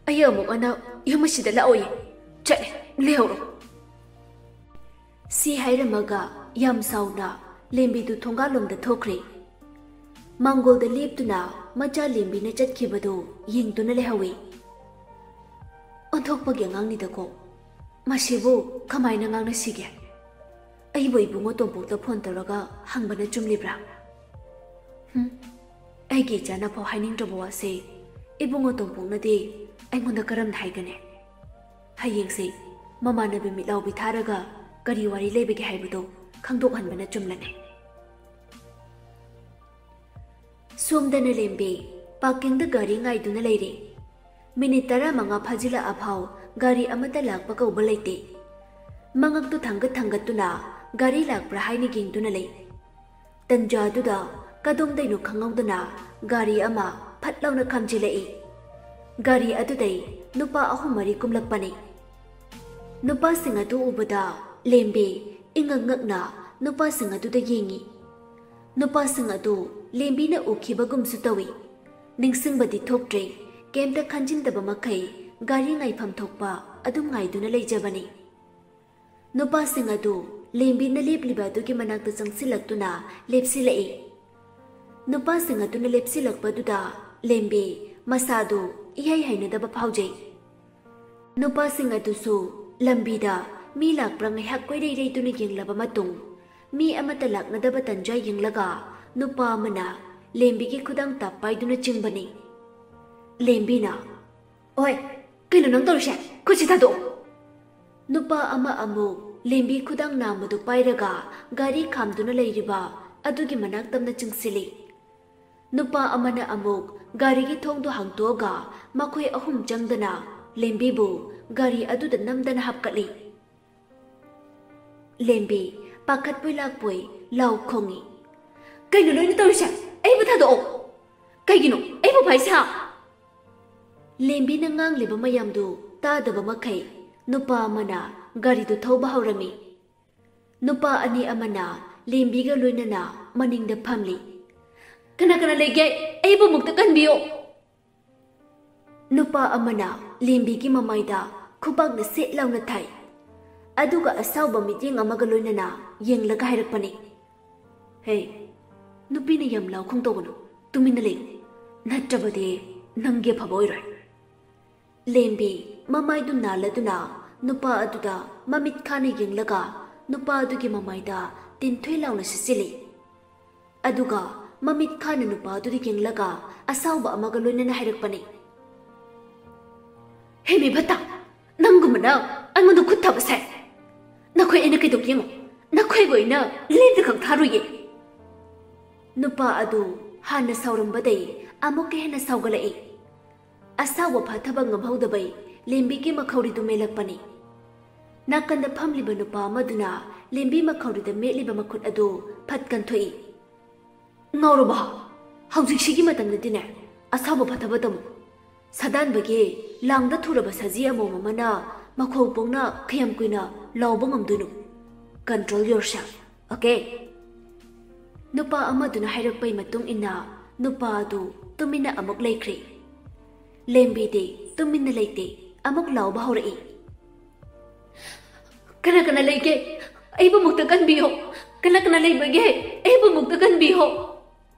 ꯑꯩ ꯑꯃꯨꯛ ꯍꯟꯅ ꯌꯨꯝ ꯑꯁꯤꯗ ꯂꯥꯛꯑꯣꯏꯌꯦ꯫ ꯆꯠꯂꯦ, ꯂꯩꯍꯧꯔꯣ꯫" ꯁꯤ ꯍꯥꯏꯔꯝꯃꯒ ꯌꯥꯝ ꯁꯥꯎꯅ ꯂꯦꯝꯕꯤꯗꯨ ꯊꯣꯡꯒꯥꯜꯂꯣꯝꯗ ꯊꯣꯛꯈ꯭ꯔꯦ꯫ ꯃꯥꯡꯒꯣꯜꯗ ꯂꯦꯞꯇꯨꯅ ꯃꯆꯥ ꯂꯦꯝꯕꯤꯅ ꯆꯠꯈꯤꯕꯗꯨ ꯌꯦꯡꯗꯨꯅ ꯂꯩꯍꯧꯏ꯫ "ꯑꯣꯟꯊꯣꯛꯄꯒꯤ ꯑꯉꯥꯡꯅꯤꯗꯀꯣ꯫ ꯃꯁꯤꯕꯨ ꯀꯃꯥꯏꯅ ꯉꯥꯡꯅꯁꯤꯒꯦ? ꯑꯩꯕꯨ ꯏꯕꯨꯡꯉꯣ ꯇꯣꯝꯄꯣꯛꯇ ꯐꯣꯟ ꯇꯧꯔꯒ ꯍꯪꯕꯅ ꯆꯨꯝꯂꯤꯕ꯭ꯔꯥ? ꯍꯨꯝ, ꯑꯩꯒꯤ ꯏꯆꯥꯅ ꯐꯥꯎ ꯍꯥꯏꯅꯤꯡꯗ꯭ꯔꯕ ꯋꯥꯁꯦ ꯏꯕꯨꯡꯉꯣ ꯇꯣꯝꯄꯣꯛꯅꯗꯤ ꯑꯩꯉꯣꯟꯗ ꯀꯔꯝꯅ ꯍꯥꯏꯒꯅꯤ? ꯍꯌꯦꯡꯁꯦ ꯃꯃꯥꯟꯅꯕꯤ ꯃꯤꯠꯂꯥꯎꯕꯤ ꯊꯥꯔꯒ ꯀꯔꯤ ꯋꯥꯔꯤ ꯂꯩꯕꯒꯦ ꯍꯥꯏꯕꯗꯣ ꯈꯪꯗꯣꯛꯍꯟꯕꯅ ꯆꯨꯝꯂꯅꯤ꯫" ꯁꯣꯝꯗꯅ ꯂꯦꯝꯕꯤ ꯄꯥꯔꯀꯤꯡꯗ ꯒꯥꯔꯤ ꯉꯥꯏꯗꯨꯅ ꯂꯩꯔꯦ꯫ ꯃꯤꯅꯤꯠ ꯇꯔꯥꯃꯉꯥ ꯐꯥꯖꯤꯜꯂꯛꯑ ꯐꯥꯎ ꯒꯥꯔꯤ ꯑꯃꯠꯇ ꯂꯥꯛꯄ ꯀꯧꯕ ꯂꯩꯇꯦ꯫ ꯃꯉꯛꯇꯨ ꯊꯥꯡꯒꯠ ꯊꯥꯡꯒꯠꯇꯨꯅ ꯒꯥꯔꯤ ꯂꯥꯛꯄ꯭ꯔꯥ ꯍꯥꯏꯅ ꯌꯦꯡꯗꯨꯅ ꯂꯩ꯫ ꯇꯟꯖꯥꯗꯨꯗ ꯀꯗꯣꯝꯗꯩꯅꯣ ꯈꯪꯍꯧꯗꯅ ꯒꯥꯔꯤ ꯑꯃ ꯐꯠ ꯂꯥꯎꯅ ꯈꯥꯝꯖꯤꯜꯂꯛꯏ꯫ ꯒꯥꯔꯤ ꯑꯗꯨꯗꯩ ꯅꯨꯄꯥ ꯑꯍꯨꯝ ꯃꯔꯤ ꯀꯨꯝꯂꯛꯄꯅꯤ꯫ ꯅꯨꯄꯥꯁꯤꯡ ꯑꯗꯨ ꯎꯕꯗ ꯂꯦꯝꯕꯤ ꯏꯉꯛ ꯉꯛꯅ ꯅꯨꯄꯥꯁꯤꯡ ꯑꯗꯨꯗ ꯌꯦꯡꯉꯤ꯫ ꯅꯨꯄꯥꯁꯤꯡ ꯑꯗꯨ ꯂꯦꯝꯕꯤꯅ ꯎꯈꯤꯕꯒꯨꯝꯁꯨ ꯇꯧꯏ꯫ ꯅꯤꯡꯁꯤꯡꯕꯗꯤ ꯊꯣꯛꯇ꯭ꯔꯦ꯫ ꯀꯩꯝꯇ ꯈꯟꯖꯤꯟꯗꯕ ꯃꯈꯩ ꯒꯥꯔꯤ ꯉꯥꯏꯐꯝ ꯊꯣꯛꯄ ꯑꯗꯨꯝ ꯉꯥꯏꯗꯨꯅ ꯂꯩꯖꯕꯅꯤ꯫ ꯅꯨꯄꯥꯁꯤꯡ ꯑꯗꯨ ꯂꯦꯝꯕꯤꯅ ꯂꯦꯞꯂꯤꯕ ꯑꯗꯨꯒꯤ ꯃꯅꯥꯛꯇ ꯆꯪꯁꯤꯜꯂꯛꯇꯨꯅ ꯂꯦꯞꯁꯤꯜꯂꯛꯏ꯫ ꯅꯨꯄꯥꯁꯤꯡ ꯑꯗꯨꯅ ꯂꯦꯞꯁꯤꯜꯂꯛꯄꯗꯨꯗ ꯂꯦꯝꯕꯤ ꯃꯁꯥꯗꯨ ꯏꯍꯩ ꯍꯩꯅꯗꯕ ꯐꯥꯎꯖꯩ꯫ ꯅꯨꯄꯥꯁꯤꯡ ꯑꯗꯨꯁꯨ ꯂꯝꯕꯤꯗ ꯃꯤ ꯂꯥꯛꯄ꯭ꯔꯥ ꯉꯥꯏꯍꯥꯛ ꯀꯣꯏꯔꯩ ꯔꯩꯗꯨꯅ ꯌꯦꯡꯂꯕ ꯃꯇꯨꯡ, ꯃꯤ ꯑꯃꯠꯇ ꯂꯥꯛꯅꯗꯕ ꯇꯟꯖꯥ ꯌꯦꯡꯂꯒ ꯅꯨꯄꯥ ꯑꯃꯅ ꯂꯦꯝꯕꯤꯒꯤ ꯈꯨꯗꯥꯡ ꯇꯞ ꯄꯥꯏꯗꯨꯅ ꯆꯤꯡꯕꯅꯤ꯫ ꯂꯦꯝꯕꯤꯅ, "ꯑꯣꯏ, ꯀꯩꯅꯣ ꯅꯪ ꯇꯧꯔꯤꯁꯦ? ꯈꯨꯠꯁꯤ ꯊꯥꯗꯣꯛꯑꯣ!" ꯅꯨꯄꯥ ꯑꯃ ꯑꯃꯨꯛ ꯂꯦꯝꯕꯤ ꯈꯨꯗꯥꯡ ꯅꯥꯝꯃꯗꯨ ꯄꯥꯏꯔꯒ ꯒꯥꯔꯤ ꯈꯥꯝꯗꯨꯅ ꯂꯩꯔꯤꯕ ꯑꯗꯨꯒꯤ ꯃꯅꯥꯛ ꯇꯝꯅ ꯆꯤꯡꯁꯤꯜꯂꯤ꯫ ꯅꯨꯄꯥ ꯑꯃꯅ ꯑꯃꯨꯛ ꯒꯥꯔꯤꯒꯤ ꯊꯣꯡꯗꯨ ꯍꯥꯡꯇꯣꯛꯑꯒ ꯃꯈꯣꯏ ꯑꯍꯨꯝ ꯆꯪꯗꯅ ꯂꯦꯝꯕꯤꯕꯨ ꯒꯥꯔꯤ ꯑꯗꯨꯗ ꯅꯝꯗꯅ ꯍꯥꯞꯀꯠꯂꯤ꯫ ꯂꯦꯝꯕꯤ ꯄꯥꯈꯠꯄꯣꯏ ꯂꯥꯛꯄꯣꯏ ꯂꯥꯎ ꯈꯣꯡꯏ, "ꯀꯩꯅꯣ ꯅꯣꯏꯅ ꯇꯧꯔꯤꯁꯦ? ꯑꯩꯕꯨ ꯊꯥꯗꯣꯛꯑꯣ! ꯀꯩꯒꯤꯅꯣ ꯑꯩꯕꯨ ꯐꯥꯏꯁꯥ?" ꯂꯦꯝꯕꯤꯅ ꯉꯥꯡꯂꯤꯕ ꯃꯌꯥꯝꯗꯨ ꯇꯥꯗꯕ ꯃꯈꯩ ꯅꯨꯄꯥ ꯑꯃꯅ ꯒꯥꯔꯤꯗꯨ ꯊꯧꯕ ꯍꯧꯔꯝꯃꯤ꯫ ꯅꯨꯄꯥ ꯑꯅꯤ ꯑꯃꯅ ꯂꯦꯝꯕꯤꯒ ꯂꯣꯏꯅꯅ ꯃꯅꯤꯡꯗ ꯐꯝꯂꯤ꯫ "ꯀꯅꯥ ꯀꯅꯥ ꯂꯩꯒꯦ? ꯑꯩꯕꯨ ꯑꯃꯨꯛꯇ ꯀꯟꯕꯤꯌꯣ!" ꯅꯨꯄꯥ ꯑꯃꯅ ꯂꯦꯝꯕꯤꯒꯤ ꯃꯃꯥꯏꯗ ꯈꯨꯕꯥꯛꯅ ꯁꯦꯠ ꯂꯥꯎꯅ ꯊꯥꯏ꯫ ꯑꯗꯨꯒ ꯑꯁꯥꯎꯕ ꯃꯤꯠꯌꯦꯡ ꯑꯃꯒ ꯂꯣꯏꯅꯅ ꯌꯦꯡꯂꯒ ꯍꯥꯏꯔꯛꯄꯅꯤ, "ꯍꯦ, ꯅꯨꯄꯤꯅ ꯌꯥꯝ ꯂꯥꯎ ꯈꯣꯡ ꯇꯧꯒꯅꯨ, ꯇꯨꯃꯤꯟꯅ ꯂꯩꯌꯨ, ꯅꯠꯇ꯭ꯔꯕꯗꯤ ꯅꯪꯒꯤ ꯑꯐꯕ ꯑꯣꯏꯔꯣꯏ꯫" ꯂꯦꯝꯕꯤ ꯃꯃꯥꯏꯗꯨ ꯅꯥꯜꯂꯗꯨꯅ ꯅꯨꯄꯥ ꯑꯗꯨꯗ ꯃꯃꯤꯠ ꯈꯥꯅ ꯌꯦꯡꯂꯒ ꯅꯨꯄꯥ ꯑꯗꯨꯒꯤ ꯃꯃꯥꯏꯗ ꯇꯤꯟꯊꯣꯏ ꯂꯥꯎꯅ ꯁꯤꯠꯆꯤꯜꯂꯤ꯫ ꯑꯗꯨꯒ ꯃꯃꯤꯠ ꯈꯥꯅ ꯅꯨꯄꯥ ꯑꯗꯨꯗ ꯌꯦꯡꯂꯒ ꯑꯁꯥꯎꯕ ꯑꯃꯒ ꯂꯣꯏꯅꯅ ꯍꯥꯏꯔꯛꯄꯅꯤ, "ꯍꯦ ꯃꯤ ꯐꯠꯇ, ꯅꯪꯒꯨꯝꯕꯅ ꯑꯩꯉꯣꯟꯗ ꯈꯨꯠ ꯊꯥꯕ ꯁꯥꯏ꯫ ꯅꯈꯣꯏ ꯑꯩꯅ ꯀꯩꯗꯧꯒꯦ ꯌꯦꯡꯉꯣ, ꯅꯈꯣꯏꯕꯨ ꯑꯩꯅ ꯂꯦꯝꯅ ꯈꯛ ꯊꯥꯔꯣꯏꯌꯦ꯫" ꯅꯨꯄꯥ ꯑꯗꯨ ꯍꯥꯟꯅ ꯁꯥꯎꯔꯝꯕꯗꯩ ꯑꯃꯨꯛꯀ ꯍꯦꯟꯅ ꯁꯥꯎꯒꯠꯂꯛꯏ꯫ ꯑꯁꯥꯎꯕ ꯐꯥꯊꯕ ꯉꯝꯍꯧꯗꯕꯩ ꯂꯦꯝꯕꯤꯒꯤ ꯃꯈꯧꯔꯤꯗꯨ ꯃꯦꯜꯂꯛꯄꯅꯤ꯫ ꯅꯥꯀꯟꯗ ꯐꯝꯂꯤꯕ ꯅꯨꯄꯥ ꯑꯃꯗꯨꯅ ꯂꯦꯝꯕꯤ ꯃꯈꯧꯔꯤꯗ ꯃꯦꯠꯂꯤꯕ ꯃꯈꯨꯠ ꯑꯗꯨ ꯐꯠ ꯀꯟꯊꯣꯛꯏ꯫ "ꯉꯥꯎꯔꯕ? ꯍꯧꯖꯤꯛꯁꯤꯒꯤ ꯃꯇꯝꯗꯗꯤꯅꯦ, ꯑꯁꯥꯎꯕ ꯐꯥꯊꯕ ꯇꯝꯃꯨ꯫ ꯁꯥꯗꯥꯟꯕꯒꯤ ꯂꯥꯡꯗ ꯊꯨꯔꯕ ꯁꯖꯤ ꯑꯃꯣꯝ ꯑꯃꯅ ꯃꯈꯣꯡ ꯄꯣꯡꯅ ꯀꯌꯥꯝ ꯀꯨꯏꯅ ꯂꯥꯎꯕ ꯉꯝꯗꯣꯏꯅꯣ? Control yourself, okay?" ꯅꯨꯄꯥ ꯑꯃꯗꯨꯅ ꯍꯥꯏꯔꯛꯄꯩ ꯃꯇꯨꯡ ꯏꯟꯅ ꯅꯨꯄꯥ ꯑꯗꯨ ꯇꯨꯃꯤꯟꯅ ꯑꯃꯨꯛ ꯂꯩꯈ꯭ꯔꯦ꯫ ꯂꯦꯝꯕꯤꯗꯤ ꯇꯨꯃꯤꯟꯅ ꯂꯩꯇꯦ, ꯑꯃꯨꯛ ꯂꯥꯎꯕ ꯍꯧꯔꯛꯏ꯫ "ꯀꯅꯥ ꯀꯅꯥ ꯂꯩꯒꯦ? ꯑꯩꯕꯨ ꯑꯃꯨꯛꯇ ꯀꯟꯕꯤꯌꯣ꯫ ꯀꯅꯥ ꯀꯅꯥ ꯂꯩꯕꯒꯦ? ꯑꯩꯕꯨ ꯑꯃꯨꯛꯇ ꯀꯟꯕꯤꯌꯣ꯫"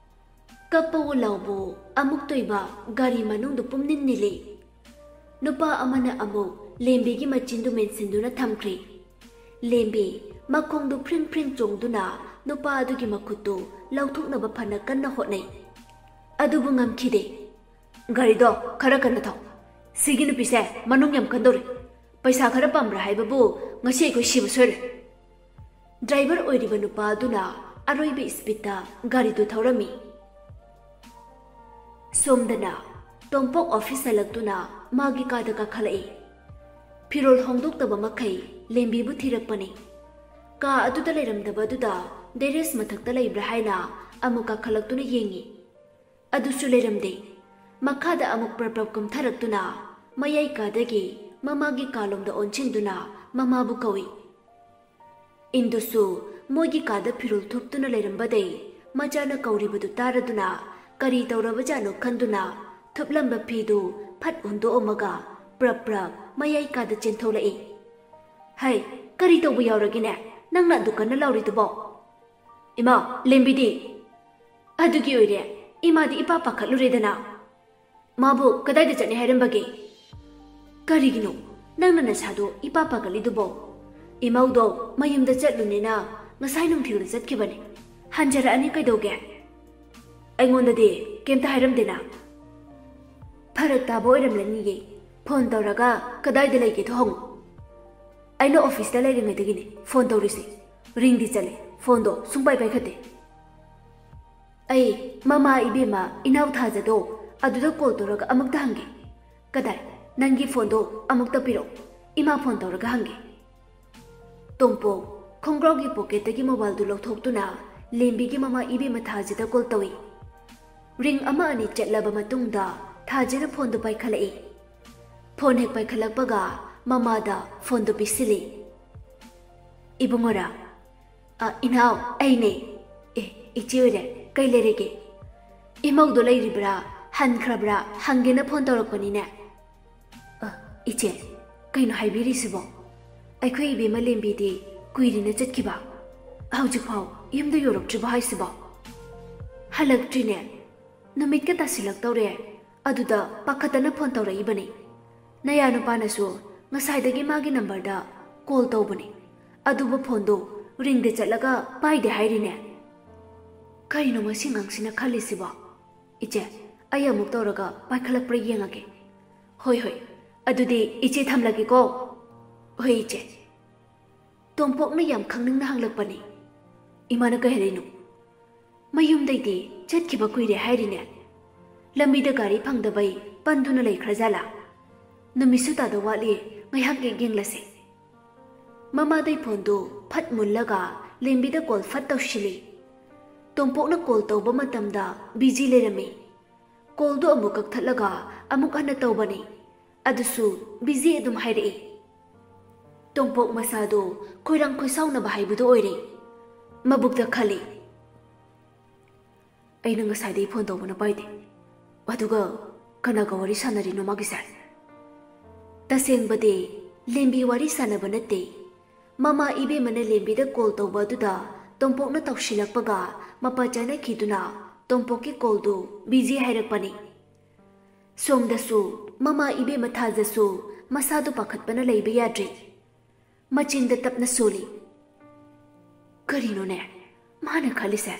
ꯀꯞꯄꯋꯣ ꯂꯥꯎꯕꯋꯣ ꯑꯃꯨꯛꯇꯣꯏꯕ ꯒꯥꯔꯤ ꯃꯅꯨꯡꯗꯨ ꯄꯨꯝꯅꯤꯟ ꯅꯤꯜꯂꯤ꯫ ꯅꯨꯄꯥ ꯑꯃꯅ ꯑꯃꯨꯛ ꯂꯦꯝꯕꯤꯒꯤ ꯃꯆꯤꯟꯗꯨ ꯃꯦꯟꯁꯤꯟꯗꯨꯅ ꯊꯝꯈ꯭ꯔꯦ꯫ ꯂꯦꯝꯕꯤ ꯃꯈꯣꯡꯗꯨ ꯐ꯭ꯔꯤꯡ ꯐ꯭ꯔꯤꯡ ꯆꯣꯡꯗꯨꯅ ꯅꯨꯄꯥ ꯑꯗꯨꯒꯤ ꯃꯈꯨꯠꯇꯨ ꯂꯧꯊꯣꯛꯅꯕ ꯐꯅ ꯀꯟꯅ ꯍꯣꯠꯅꯩ꯫ ꯑꯗꯨꯕꯨ ꯉꯝꯈꯤꯗꯦ꯫ "ꯒꯥꯔꯤꯗꯣ ꯈꯔ ꯀꯟꯅ ꯊꯧ꯫ ꯁꯤꯒꯤ ꯅꯨꯄꯤꯁꯦ ꯃꯅꯨꯡ ꯌꯥꯝ ꯀꯟꯗꯧꯔꯤ꯫ ꯄꯩꯁꯥ ꯈꯔ ꯄꯥꯝꯕ꯭ꯔꯥ ꯍꯥꯏꯕꯕꯨ ꯉꯁꯤ ꯑꯩꯈꯣꯏ ꯁꯤꯕ ꯁꯣꯏꯔꯦ꯫" ꯗ꯭ꯔꯥꯏꯚꯔ ꯑꯣꯏꯔꯤꯕ ꯅꯨꯄꯥ ꯑꯗꯨꯅ ꯑꯔꯣꯏꯕ ꯏꯁꯄꯤꯠꯇ ꯒꯥꯔꯤꯗꯨ ꯊꯧꯔꯝꯃꯤ꯫ ꯁꯣꯝꯗꯅ ꯇꯣꯝꯄꯣꯛ ꯑꯣꯐꯤꯁ ꯍꯜꯂꯛꯇꯨꯅ ꯃꯥꯒꯤ ꯀꯥꯗ ꯀꯥꯈꯠꯂꯛꯏ꯫ ꯐꯤꯔꯣꯜ ꯍꯣꯡꯗꯣꯛꯇꯕ ꯃꯈꯩ ꯂꯦꯝꯕꯤꯕꯨ ꯊꯤꯔꯛꯄꯅꯤ꯫ ꯀꯥ ꯑꯗꯨꯗ ꯂꯩꯔꯝꯗꯕꯗꯨꯗ ꯗꯦꯔꯦꯁ ꯃꯊꯛꯇ ꯂꯩꯕ꯭ꯔꯥ ꯍꯥꯏꯅ ꯑꯃꯨꯛ ꯀꯥꯈꯠꯂꯛꯇꯨꯅ ꯌꯦꯡꯉꯤ꯫ ꯑꯗꯨꯁꯨ ꯂꯩꯔꯝꯗꯦ꯫ ꯃꯈꯥꯗ ꯑꯃꯨꯛ ꯄ꯭ꯔꯞ ꯄ꯭ꯔꯞ ꯀꯨꯝꯊꯔꯛꯇꯨꯅ ꯃꯌꯥꯏ ꯀꯥꯗꯒꯤ ꯃꯃꯥꯒꯤ ꯀꯥꯂꯣꯝꯗ ꯑꯣꯟꯁꯤꯟꯗꯨꯅ ꯃꯃꯥꯕꯨ ꯀꯧꯏ꯫ ꯏꯟꯗꯨꯁꯨ ꯃꯣꯏꯒꯤ ꯀꯥꯗ ꯐꯤꯔꯣꯜ ꯊꯨꯞꯇꯨꯅ ꯂꯩꯔꯝꯕꯗꯩ ꯃꯆꯥꯅ ꯀꯧꯔꯤꯕꯗꯨ ꯇꯥꯔꯗꯨꯅ ꯀꯔꯤ ꯇꯧꯔꯕꯖꯥꯠꯅꯣ ꯈꯟꯗꯨꯅ ꯊꯨꯞꯂꯝꯕ ꯐꯤꯗꯨ ꯐꯠ ꯍꯨꯟꯗꯣꯛꯑꯝꯃꯒ ꯄ꯭ꯔꯞ ꯄ꯭ꯔꯞ ꯃꯌꯥꯏ ꯀꯥꯗ ꯆꯦꯟꯊꯣꯛꯂꯛꯏ꯫ "ꯍꯩ, ꯀꯔꯤ ꯇꯧꯕ ꯌꯥꯎꯔꯒꯦꯅꯦ? ꯅꯪꯅ ꯑꯗꯨ ꯀꯟꯅ ꯂꯥꯎꯔꯤꯗꯨꯕꯣ?" "ꯏꯃꯥ, ꯂꯦꯝꯕꯤꯗꯤ?" "ꯑꯗꯨꯒꯤ ꯑꯣꯏꯔꯦ, ꯏꯃꯥꯗꯤ ꯏꯄꯥ ꯄꯥꯈꯠꯂꯨꯔꯦꯗꯅ꯫" "ꯃꯥꯕꯨ ꯀꯗꯥꯏꯗ ꯆꯠꯅꯤ ꯍꯥꯏꯔꯝꯕꯒꯦ?" "ꯀꯔꯤꯒꯤꯅꯣ ꯅꯪꯅ ꯅꯁꯥꯗꯣ ꯏꯄꯥ ꯄꯥꯈꯠꯂꯤꯗꯨꯕꯣ? ꯏꯃꯧꯗꯣ ꯃꯌꯨꯝꯗ ꯆꯠꯂꯨꯅꯦꯅ ꯉꯁꯥꯏ ꯅꯨꯡꯊꯤꯜꯗ ꯆꯠꯈꯤꯕꯅꯦ꯫ ꯍꯟꯖꯔꯛꯑꯅꯤ ꯀꯩꯗꯧꯒꯦ?" "ꯑꯩꯉꯣꯟꯗꯗꯤ ꯀꯩꯝꯇ ꯍꯥꯏꯔꯝꯗꯦꯅ?" "ꯐꯔꯛ ꯇꯥꯕ ꯑꯣꯏꯔꯝꯂꯅꯤꯌꯦ꯫ ꯐꯣꯟ ꯇꯧꯔꯒ ꯀꯗꯥꯏꯗ ꯂꯩꯒꯦꯗꯣ ꯍꯪꯉꯨ꯫" "ꯑꯩꯅ ꯑꯣꯐꯤꯁꯇ ꯂꯩꯔꯤꯉꯩꯗꯒꯤꯅꯦ ꯐꯣꯟ ꯇꯧꯔꯤꯁꯦ꯫ ꯔꯤꯡꯗꯤ ꯆꯠꯂꯦ, ꯐꯣꯟꯗꯣ ꯁꯨꯡꯄꯥꯏ ꯄꯥꯏꯈꯠꯇꯦ꯫" "ꯑꯩ ꯃꯃꯥ ꯏꯕꯦꯝꯃ ꯏꯅꯥꯎ ꯊꯥꯖꯗꯣ ꯑꯗꯨꯗ ꯀꯣꯜ ꯇꯧꯔꯒ ꯑꯃꯨꯛꯇ ꯍꯪꯒꯦ꯫ ꯀꯗꯥꯏ, ꯅꯪꯒꯤ ꯐꯣꯟꯗꯣ ꯑꯃꯨꯛꯇ ꯄꯤꯔꯛꯑꯣ, ꯏꯃꯥ ꯐꯣꯟ ꯇꯧꯔꯒ ꯍꯪꯒꯦ꯫" ꯇꯣꯝꯄꯣꯛ ꯈꯣꯡꯒ꯭ꯔꯥꯎꯒꯤ ꯄꯣꯀꯦꯠꯇꯒꯤ ꯃꯣꯕꯥꯏꯜꯗꯨ ꯂꯧꯊꯣꯛꯇꯨꯅ ꯂꯦꯝꯕꯤꯒꯤ ꯃꯃꯥ ꯏꯕꯦꯝꯃ ꯊꯥꯖꯗ ꯀꯣꯜ ꯇꯧꯏ꯫ ꯔꯤꯡ ꯑꯃ ꯑꯅꯤ ꯆꯠꯂꯕ ꯃꯇꯨꯡꯗ ꯊꯥꯖꯅ ꯐꯣꯟꯗꯨ ꯄꯥꯏꯈꯠꯂꯛꯏ꯫ ꯐꯣꯟ ꯍꯦꯛ ꯄꯥꯏꯈꯠꯂꯛꯄꯒ ꯃꯃꯥꯗ ꯐꯣꯟꯗꯨ ꯄꯤꯁꯤꯜꯂꯤ꯫ "ꯏꯕꯨꯡꯉꯣꯔꯥ?" "ꯑ, ꯏꯅꯥꯎ, ꯑꯩꯅꯦ꯫" "ꯑꯦ, ꯏꯆꯦ ꯑꯣꯏꯔꯦ, ꯀꯩ ꯂꯩꯔꯒꯦ?" "ꯏꯃꯧꯗꯣ ꯂꯩꯔꯤꯕ꯭ꯔꯥ, ꯍꯟꯈ꯭ꯔꯕ꯭ꯔꯥ ꯍꯪꯒꯦꯅ ꯐꯣꯟ ꯇꯧꯔꯛꯄꯅꯤꯅꯦ꯫" "ꯑ, ꯏꯆꯦ, ꯀꯩꯅꯣ ꯍꯥꯏꯕꯤꯔꯤꯁꯤꯕꯣ? ꯑꯩꯈꯣꯏ ꯏꯕꯦꯝꯃ ꯂꯦꯝꯕꯤꯗꯤ ꯀꯨꯏꯔꯦꯅ ꯆꯠꯈꯤꯕ꯫ ꯍꯧꯖꯤꯛꯐꯥꯎ ꯌꯨꯝꯗ ꯌꯧꯔꯛꯇ꯭ꯔꯤꯕꯣ ꯍꯥꯏꯁꯤꯕꯣ?" "ꯍꯜꯂꯛꯇ꯭ꯔꯤꯅꯦ꯫ ꯅꯨꯃꯤꯠꯀ ꯇꯥꯁꯤꯜꯂꯛꯇꯧꯔꯦ, ꯑꯗꯨꯗ ꯄꯥꯈꯠꯇꯅ ꯐꯣꯟ ꯇꯧꯔꯛꯏꯕꯅꯤ꯫ ꯅꯌꯥ ꯅꯨꯄꯥꯅꯁꯨ ꯉꯁꯥꯏꯗꯒꯤ ꯃꯥꯒꯤ ꯅꯝꯕꯔꯗ ꯀꯣꯜ ꯇꯧꯕꯅꯤ, ꯑꯗꯨꯕꯨ ꯐꯣꯟꯗꯣ ꯔꯤꯡꯗ ꯆꯠꯂꯒ ꯄꯥꯏꯗꯦ ꯍꯥꯏꯔꯤꯅꯦ꯫ ꯀꯔꯤꯅꯣ ꯃꯁꯤ ꯑꯉꯥꯡꯁꯤꯅ ꯈꯜꯂꯤꯁꯤꯕꯣ? ꯏꯆꯦ, ꯑꯩ ꯑꯃꯨꯛ ꯇꯧꯔꯒ ꯄꯥꯏꯈꯠꯂꯛꯄ꯭ꯔꯥ ꯌꯦꯡꯉꯒꯦ꯫ ꯍꯣꯏ ꯍꯣꯏ, ꯑꯗꯨꯗꯤ ꯏꯆꯦ ꯊꯝꯂꯒꯦꯀꯣ꯫ ꯍꯣꯏ ꯏꯆꯦ꯫ ꯇꯣꯝꯄꯣꯛꯅ ꯌꯥꯝ ꯈꯪꯅꯤꯡꯅ ꯍꯪꯂꯛꯄꯅꯤ, "ꯏꯃꯥꯅ ꯀꯩ ꯍꯥꯏꯔꯛꯏꯅꯣ? ꯃꯌꯨꯝꯗꯩꯗꯤ ꯆꯠꯈꯤꯕ ꯀꯨꯏꯔꯦ ꯍꯥꯏꯔꯤꯅꯦ꯫ ꯂꯝꯕꯤꯗ ꯒꯥꯔꯤ ꯐꯪꯗꯕꯩ ꯄꯟꯗꯨꯅ ꯂꯩꯈ꯭ꯔꯖꯥꯠꯂꯥ? ꯅꯨꯃꯤꯠꯁꯨ ꯇꯥꯗꯧ ꯋꯥꯠꯂꯤ, ꯉꯥꯏꯍꯥꯛ ꯍꯦꯛ ꯌꯦꯡꯂꯁꯦ꯫" ꯃꯃꯥꯗꯩ ꯐꯣꯟꯗꯨ ꯐꯠ ꯃꯨꯜꯂꯒ ꯂꯦꯝꯕꯤꯗ ꯀꯣꯜ ꯐꯠ ꯇꯧꯁꯤꯜꯂꯤ꯫ ꯇꯣꯝꯄꯣꯛꯅ ꯀꯣꯜ ꯇꯧꯕ ꯃꯇꯝꯗ ꯕꯤꯖꯤ ꯂꯩꯔꯝꯃꯤ꯫ ꯀꯣꯜꯗꯨ ꯑꯃꯨꯛ ꯀꯛꯊꯠꯂꯒ ꯑꯃꯨꯛ ꯍꯟꯅ ꯇꯧꯕꯅꯤ, ꯑꯗꯨꯁꯨ ꯕꯤꯖꯤ ꯑꯗꯨꯝ ꯍꯥꯏꯔꯛꯏ꯫ ꯇꯣꯝꯄꯣꯛ ꯃꯁꯥꯗꯨ ꯈꯣꯏꯔꯥꯡ ꯈꯣꯏꯁꯥꯎꯅꯕ ꯍꯥꯏꯕꯗꯨ ꯑꯣꯏꯔꯦ꯫ ꯃꯕꯨꯛꯇ ꯈꯜꯂꯤ, "ꯑꯩꯅ ꯉꯁꯥꯏꯗꯒꯤ ꯐꯣꯟ ꯇꯧꯕꯅ ꯄꯥꯏꯗꯦ꯫ ꯑꯗꯨꯒ ꯀꯅꯥꯒ ꯋꯥꯔꯤ ꯁꯥꯟꯅꯔꯤꯅꯣ ꯃꯥꯒꯤꯁꯦ?" ꯇꯁꯦꯡꯕꯗꯤ ꯂꯦꯝꯕꯤ ꯋꯥꯔꯤ ꯁꯥꯟꯅꯕ ꯅꯠꯇꯦ꯫ ꯃꯃꯥ ꯏꯕꯦꯝꯃꯅ ꯂꯦꯝꯕꯤꯗ ꯀꯣꯜ ꯇꯧꯕ ꯑꯗꯨꯗ ꯇꯣꯝꯄꯣꯛꯅ ꯇꯧꯁꯤꯜꯂꯛꯄꯒ ꯃꯄꯥ ꯆꯥꯅꯈꯤꯗꯨꯅ ꯇꯣꯝꯄꯣꯛꯀꯤ ꯀꯣꯜꯗꯨ ꯕꯤꯖꯤ ꯍꯥꯏꯔꯛꯄꯅꯤ꯫ ꯁꯣꯝꯗꯁꯨ ꯃꯃꯥ ꯏꯕꯦꯝꯃ ꯊꯥꯖꯁꯨ ꯃꯁꯥꯗꯨ ꯄꯥꯈꯠꯄꯅ ꯂꯩꯕ ꯌꯥꯗ꯭ꯔꯤ꯫ ꯃꯆꯤꯟꯗ ꯇꯞꯅ ꯁꯣꯜꯂꯤ꯫ "ꯀꯔꯤꯅꯣꯅꯦ ꯃꯥꯅ ꯈꯜꯂꯤꯁꯦ?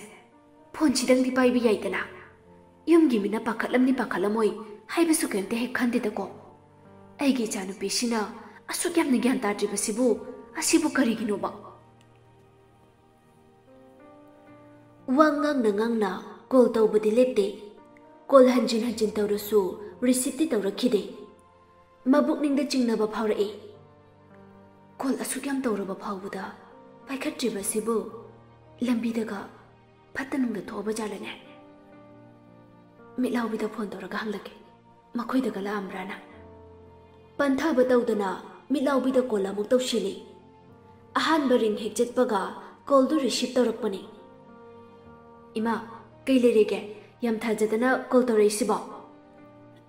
ꯐꯣꯟꯁꯤꯗꯪꯗꯤ ꯄꯥꯏꯕ ꯌꯥꯏꯗꯅ꯫ ꯌꯨꯝꯒꯤ ꯃꯤꯅ ꯄꯥꯈꯠꯂꯝꯅꯤ ꯄꯥꯈꯠꯂꯝꯃꯣꯏ ꯍꯥꯏꯕꯁꯨ ꯀꯩꯝꯇ ꯍꯦꯛ ꯈꯟꯗꯦꯗꯀꯣ꯫ ꯑꯩꯒꯤ ꯏꯆꯥꯅꯨꯄꯤꯁꯤꯅ ꯑꯁꯨꯛ ꯌꯥꯝꯅ ꯒ꯭ꯌꯥꯟ ꯇꯥꯗ꯭ꯔꯤꯕꯁꯤꯕꯨ ꯑꯁꯤꯕꯨ ꯀꯔꯤꯒꯤꯅꯣꯕ?" ꯋꯥ ꯉꯥꯡꯅ ꯉꯥꯡꯅ ꯀꯣꯜ ꯇꯧꯕꯗꯤ ꯂꯦꯞꯇꯦ꯫ ꯀꯣꯜ ꯍꯟꯖꯤꯟ ꯍꯟꯖꯤꯟ ꯇꯧꯔꯁꯨ ꯔꯤꯁꯤꯞꯇꯤ ꯇꯧꯔꯛꯈꯤꯗꯦ꯫ ꯃꯕꯨꯛꯅꯤꯡꯗ ꯆꯤꯡꯅꯕ ꯐꯥꯎꯔꯛꯏ꯫ ꯀꯣꯜ ꯑꯁꯨꯛ ꯌꯥꯝ ꯇꯧꯔꯕ ꯐꯥꯎꯕꯗ ꯄꯥꯏꯈꯠꯇ꯭ꯔꯤꯕꯁꯤꯕꯨ ꯂꯝꯕꯤꯗꯒ ꯐꯠꯇ ꯅꯨꯡꯗ ꯊꯣꯛꯑꯕ ꯖꯥꯠꯂꯅꯦ? ꯃꯤꯠꯂꯥꯎꯕꯤꯗ ꯐꯣꯟ ꯇꯧꯔꯒ ꯍꯪꯂꯛꯀꯦ, ꯃꯈꯣꯏꯗꯒ ꯂꯥꯛꯑꯝꯕ꯭ꯔꯥꯅ꯫ ꯄꯟꯊꯕ ꯇꯧꯗꯅ ꯃꯤꯠꯂꯥꯎꯕꯤꯗ ꯀꯣꯜ ꯑꯃꯨꯛ ꯇꯧꯁꯤꯜꯂꯤ꯫ ꯑꯍꯥꯟꯕ ꯔꯤꯡ ꯍꯦꯛ ꯆꯠꯄꯒ ꯀꯣꯜꯗꯨ ꯔꯤꯁꯤꯞ ꯇꯧꯔꯛꯄꯅꯤ꯫ "ꯏꯃꯥ, ꯀꯩ ꯂꯩꯔꯦꯒꯦ? ꯌꯥꯝ ꯊꯥꯖꯗꯅ ꯀꯣꯜ ꯇꯧꯔꯛꯏꯁꯤꯕꯣ?"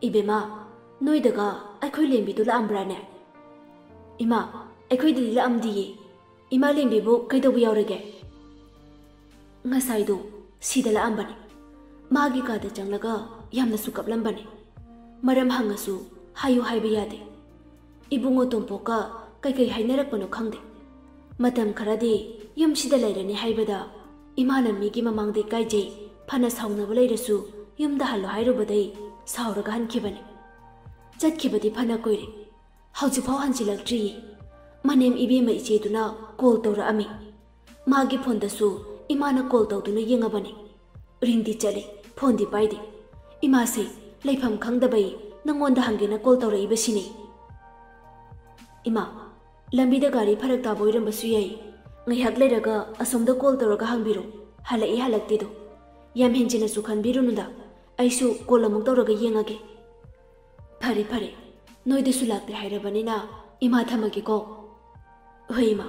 "ꯏꯕꯦꯝꯃ, ꯅꯣꯏꯗꯒ ꯑꯩꯈꯣꯏ ꯂꯦꯝꯕꯤꯗꯨ ꯂꯥꯛꯑꯝꯕ꯭ꯔꯥꯅꯦ?" "ꯏꯃꯥ, ꯑꯩꯈꯣꯏꯗꯗꯤ ꯂꯥꯛꯑꯝꯗꯤꯌꯦ꯫ ꯏꯃꯥ ꯂꯦꯝꯕꯤꯕꯨ ꯀꯩꯗꯧꯕ ꯌꯥꯎꯔꯒꯦ?" "ꯉꯁꯥꯏꯗꯣ ꯁꯤꯗ ꯂꯥꯛꯑꯝꯕꯅꯤ꯫ ꯃꯥꯒꯤ ꯀꯥꯗ ꯆꯪꯂꯒ ꯌꯥꯝꯅꯁꯨ ꯀꯞꯂꯝꯕꯅꯤ꯫ ꯃꯔꯝ ꯍꯪꯉꯁꯨ ꯍꯥꯏꯌꯨ ꯍꯥꯏꯕ ꯌꯥꯗꯦ꯫ ꯏꯕꯨꯡꯉꯣ ꯇꯣꯝꯄꯣꯛꯀ ꯀꯩꯀꯩ ꯍꯥꯏꯅꯔꯛꯄꯅꯣ ꯈꯪꯗꯦ꯫ ꯃꯇꯝ ꯈꯔꯗꯤ ꯌꯨꯝꯁꯤꯗ ꯂꯩꯔꯅꯤ ꯍꯥꯏꯕꯗ ꯏꯃꯥꯅ ꯃꯤꯒꯤ ꯃꯃꯥꯡꯗ ꯏꯀꯥꯏꯖꯩ, ꯐꯅ ꯁꯥꯎꯅꯕ ꯂꯩꯔꯁꯨ ꯌꯨꯝꯗ ꯍꯜꯂꯣ ꯍꯥꯏꯔꯨꯕꯗꯩ ꯁꯥꯎꯔꯒ ꯍꯟꯈꯤꯕꯅꯤ꯫ ꯆꯠꯈꯤꯕꯗꯤ ꯐꯅ ꯀꯨꯏꯔꯦ, ꯍꯧꯖꯤꯛꯐꯥꯎ ꯍꯟꯖꯤꯜꯂꯛꯇ꯭ꯔꯤꯌꯦ꯫ ꯃꯅꯦꯝ ꯏꯕꯦꯝꯃ ꯏꯆꯦꯗꯨꯅ ꯀꯣꯜ ꯇꯧꯔꯛꯑꯝꯃꯤ꯫ ꯃꯥꯒꯤ ꯐꯣꯟꯗꯁꯨ ꯏꯃꯥꯅ ꯀꯣꯜ ꯇꯧꯗꯨꯅ ꯌꯦꯡꯉꯕꯅꯤ꯫ ꯔꯤꯡꯗꯤ ꯆꯠꯂꯤ, ꯐꯣꯟꯗꯤ ꯄꯥꯏꯗꯦ꯫ ꯏꯃꯥꯁꯦ ꯂꯩꯐꯝ ꯈꯪꯗꯕꯩ ꯅꯪꯉꯣꯟꯗ ꯍꯪꯒꯦꯅ ꯀꯣꯜ ꯇꯧꯔꯛꯏꯕꯁꯤꯅꯤ꯫ ꯏꯃꯥ, ꯂꯝꯕꯤꯗ ꯒꯥꯔꯤ ꯐꯔꯛ ꯇꯥꯕ ꯑꯣꯏꯔꯝꯕꯁꯨ ꯌꯥꯏ꯫ ꯉꯥꯏꯍꯥꯛ ꯂꯩꯔꯒ ꯑꯁꯣꯝꯗ ꯀꯣꯜ ꯇꯧꯔꯒ ꯍꯪꯕꯤꯔꯣ, ꯍꯜꯂꯛꯏ ꯍꯜꯂꯛꯇꯦꯗꯣ꯫ ꯌꯥꯝ ꯍꯦꯟꯖꯤꯟꯅꯁꯨ ꯈꯟꯕꯤꯔꯨꯅꯨꯗ, ꯑꯩꯁꯨ ꯀꯣꯜ ꯑꯃꯨꯛ ꯇꯧꯔꯒ ꯌꯦꯡꯉꯒꯦ꯫ ꯐꯔꯦ ꯐꯔꯦ, ꯅꯣꯏꯗꯁꯨ ꯂꯥꯛꯇꯦ ꯍꯥꯏꯔꯕꯅꯤꯅ ꯏꯃꯥ ꯊꯝꯃꯒꯦꯀꯣ꯫ ꯍꯣꯏ ꯏꯃꯥ,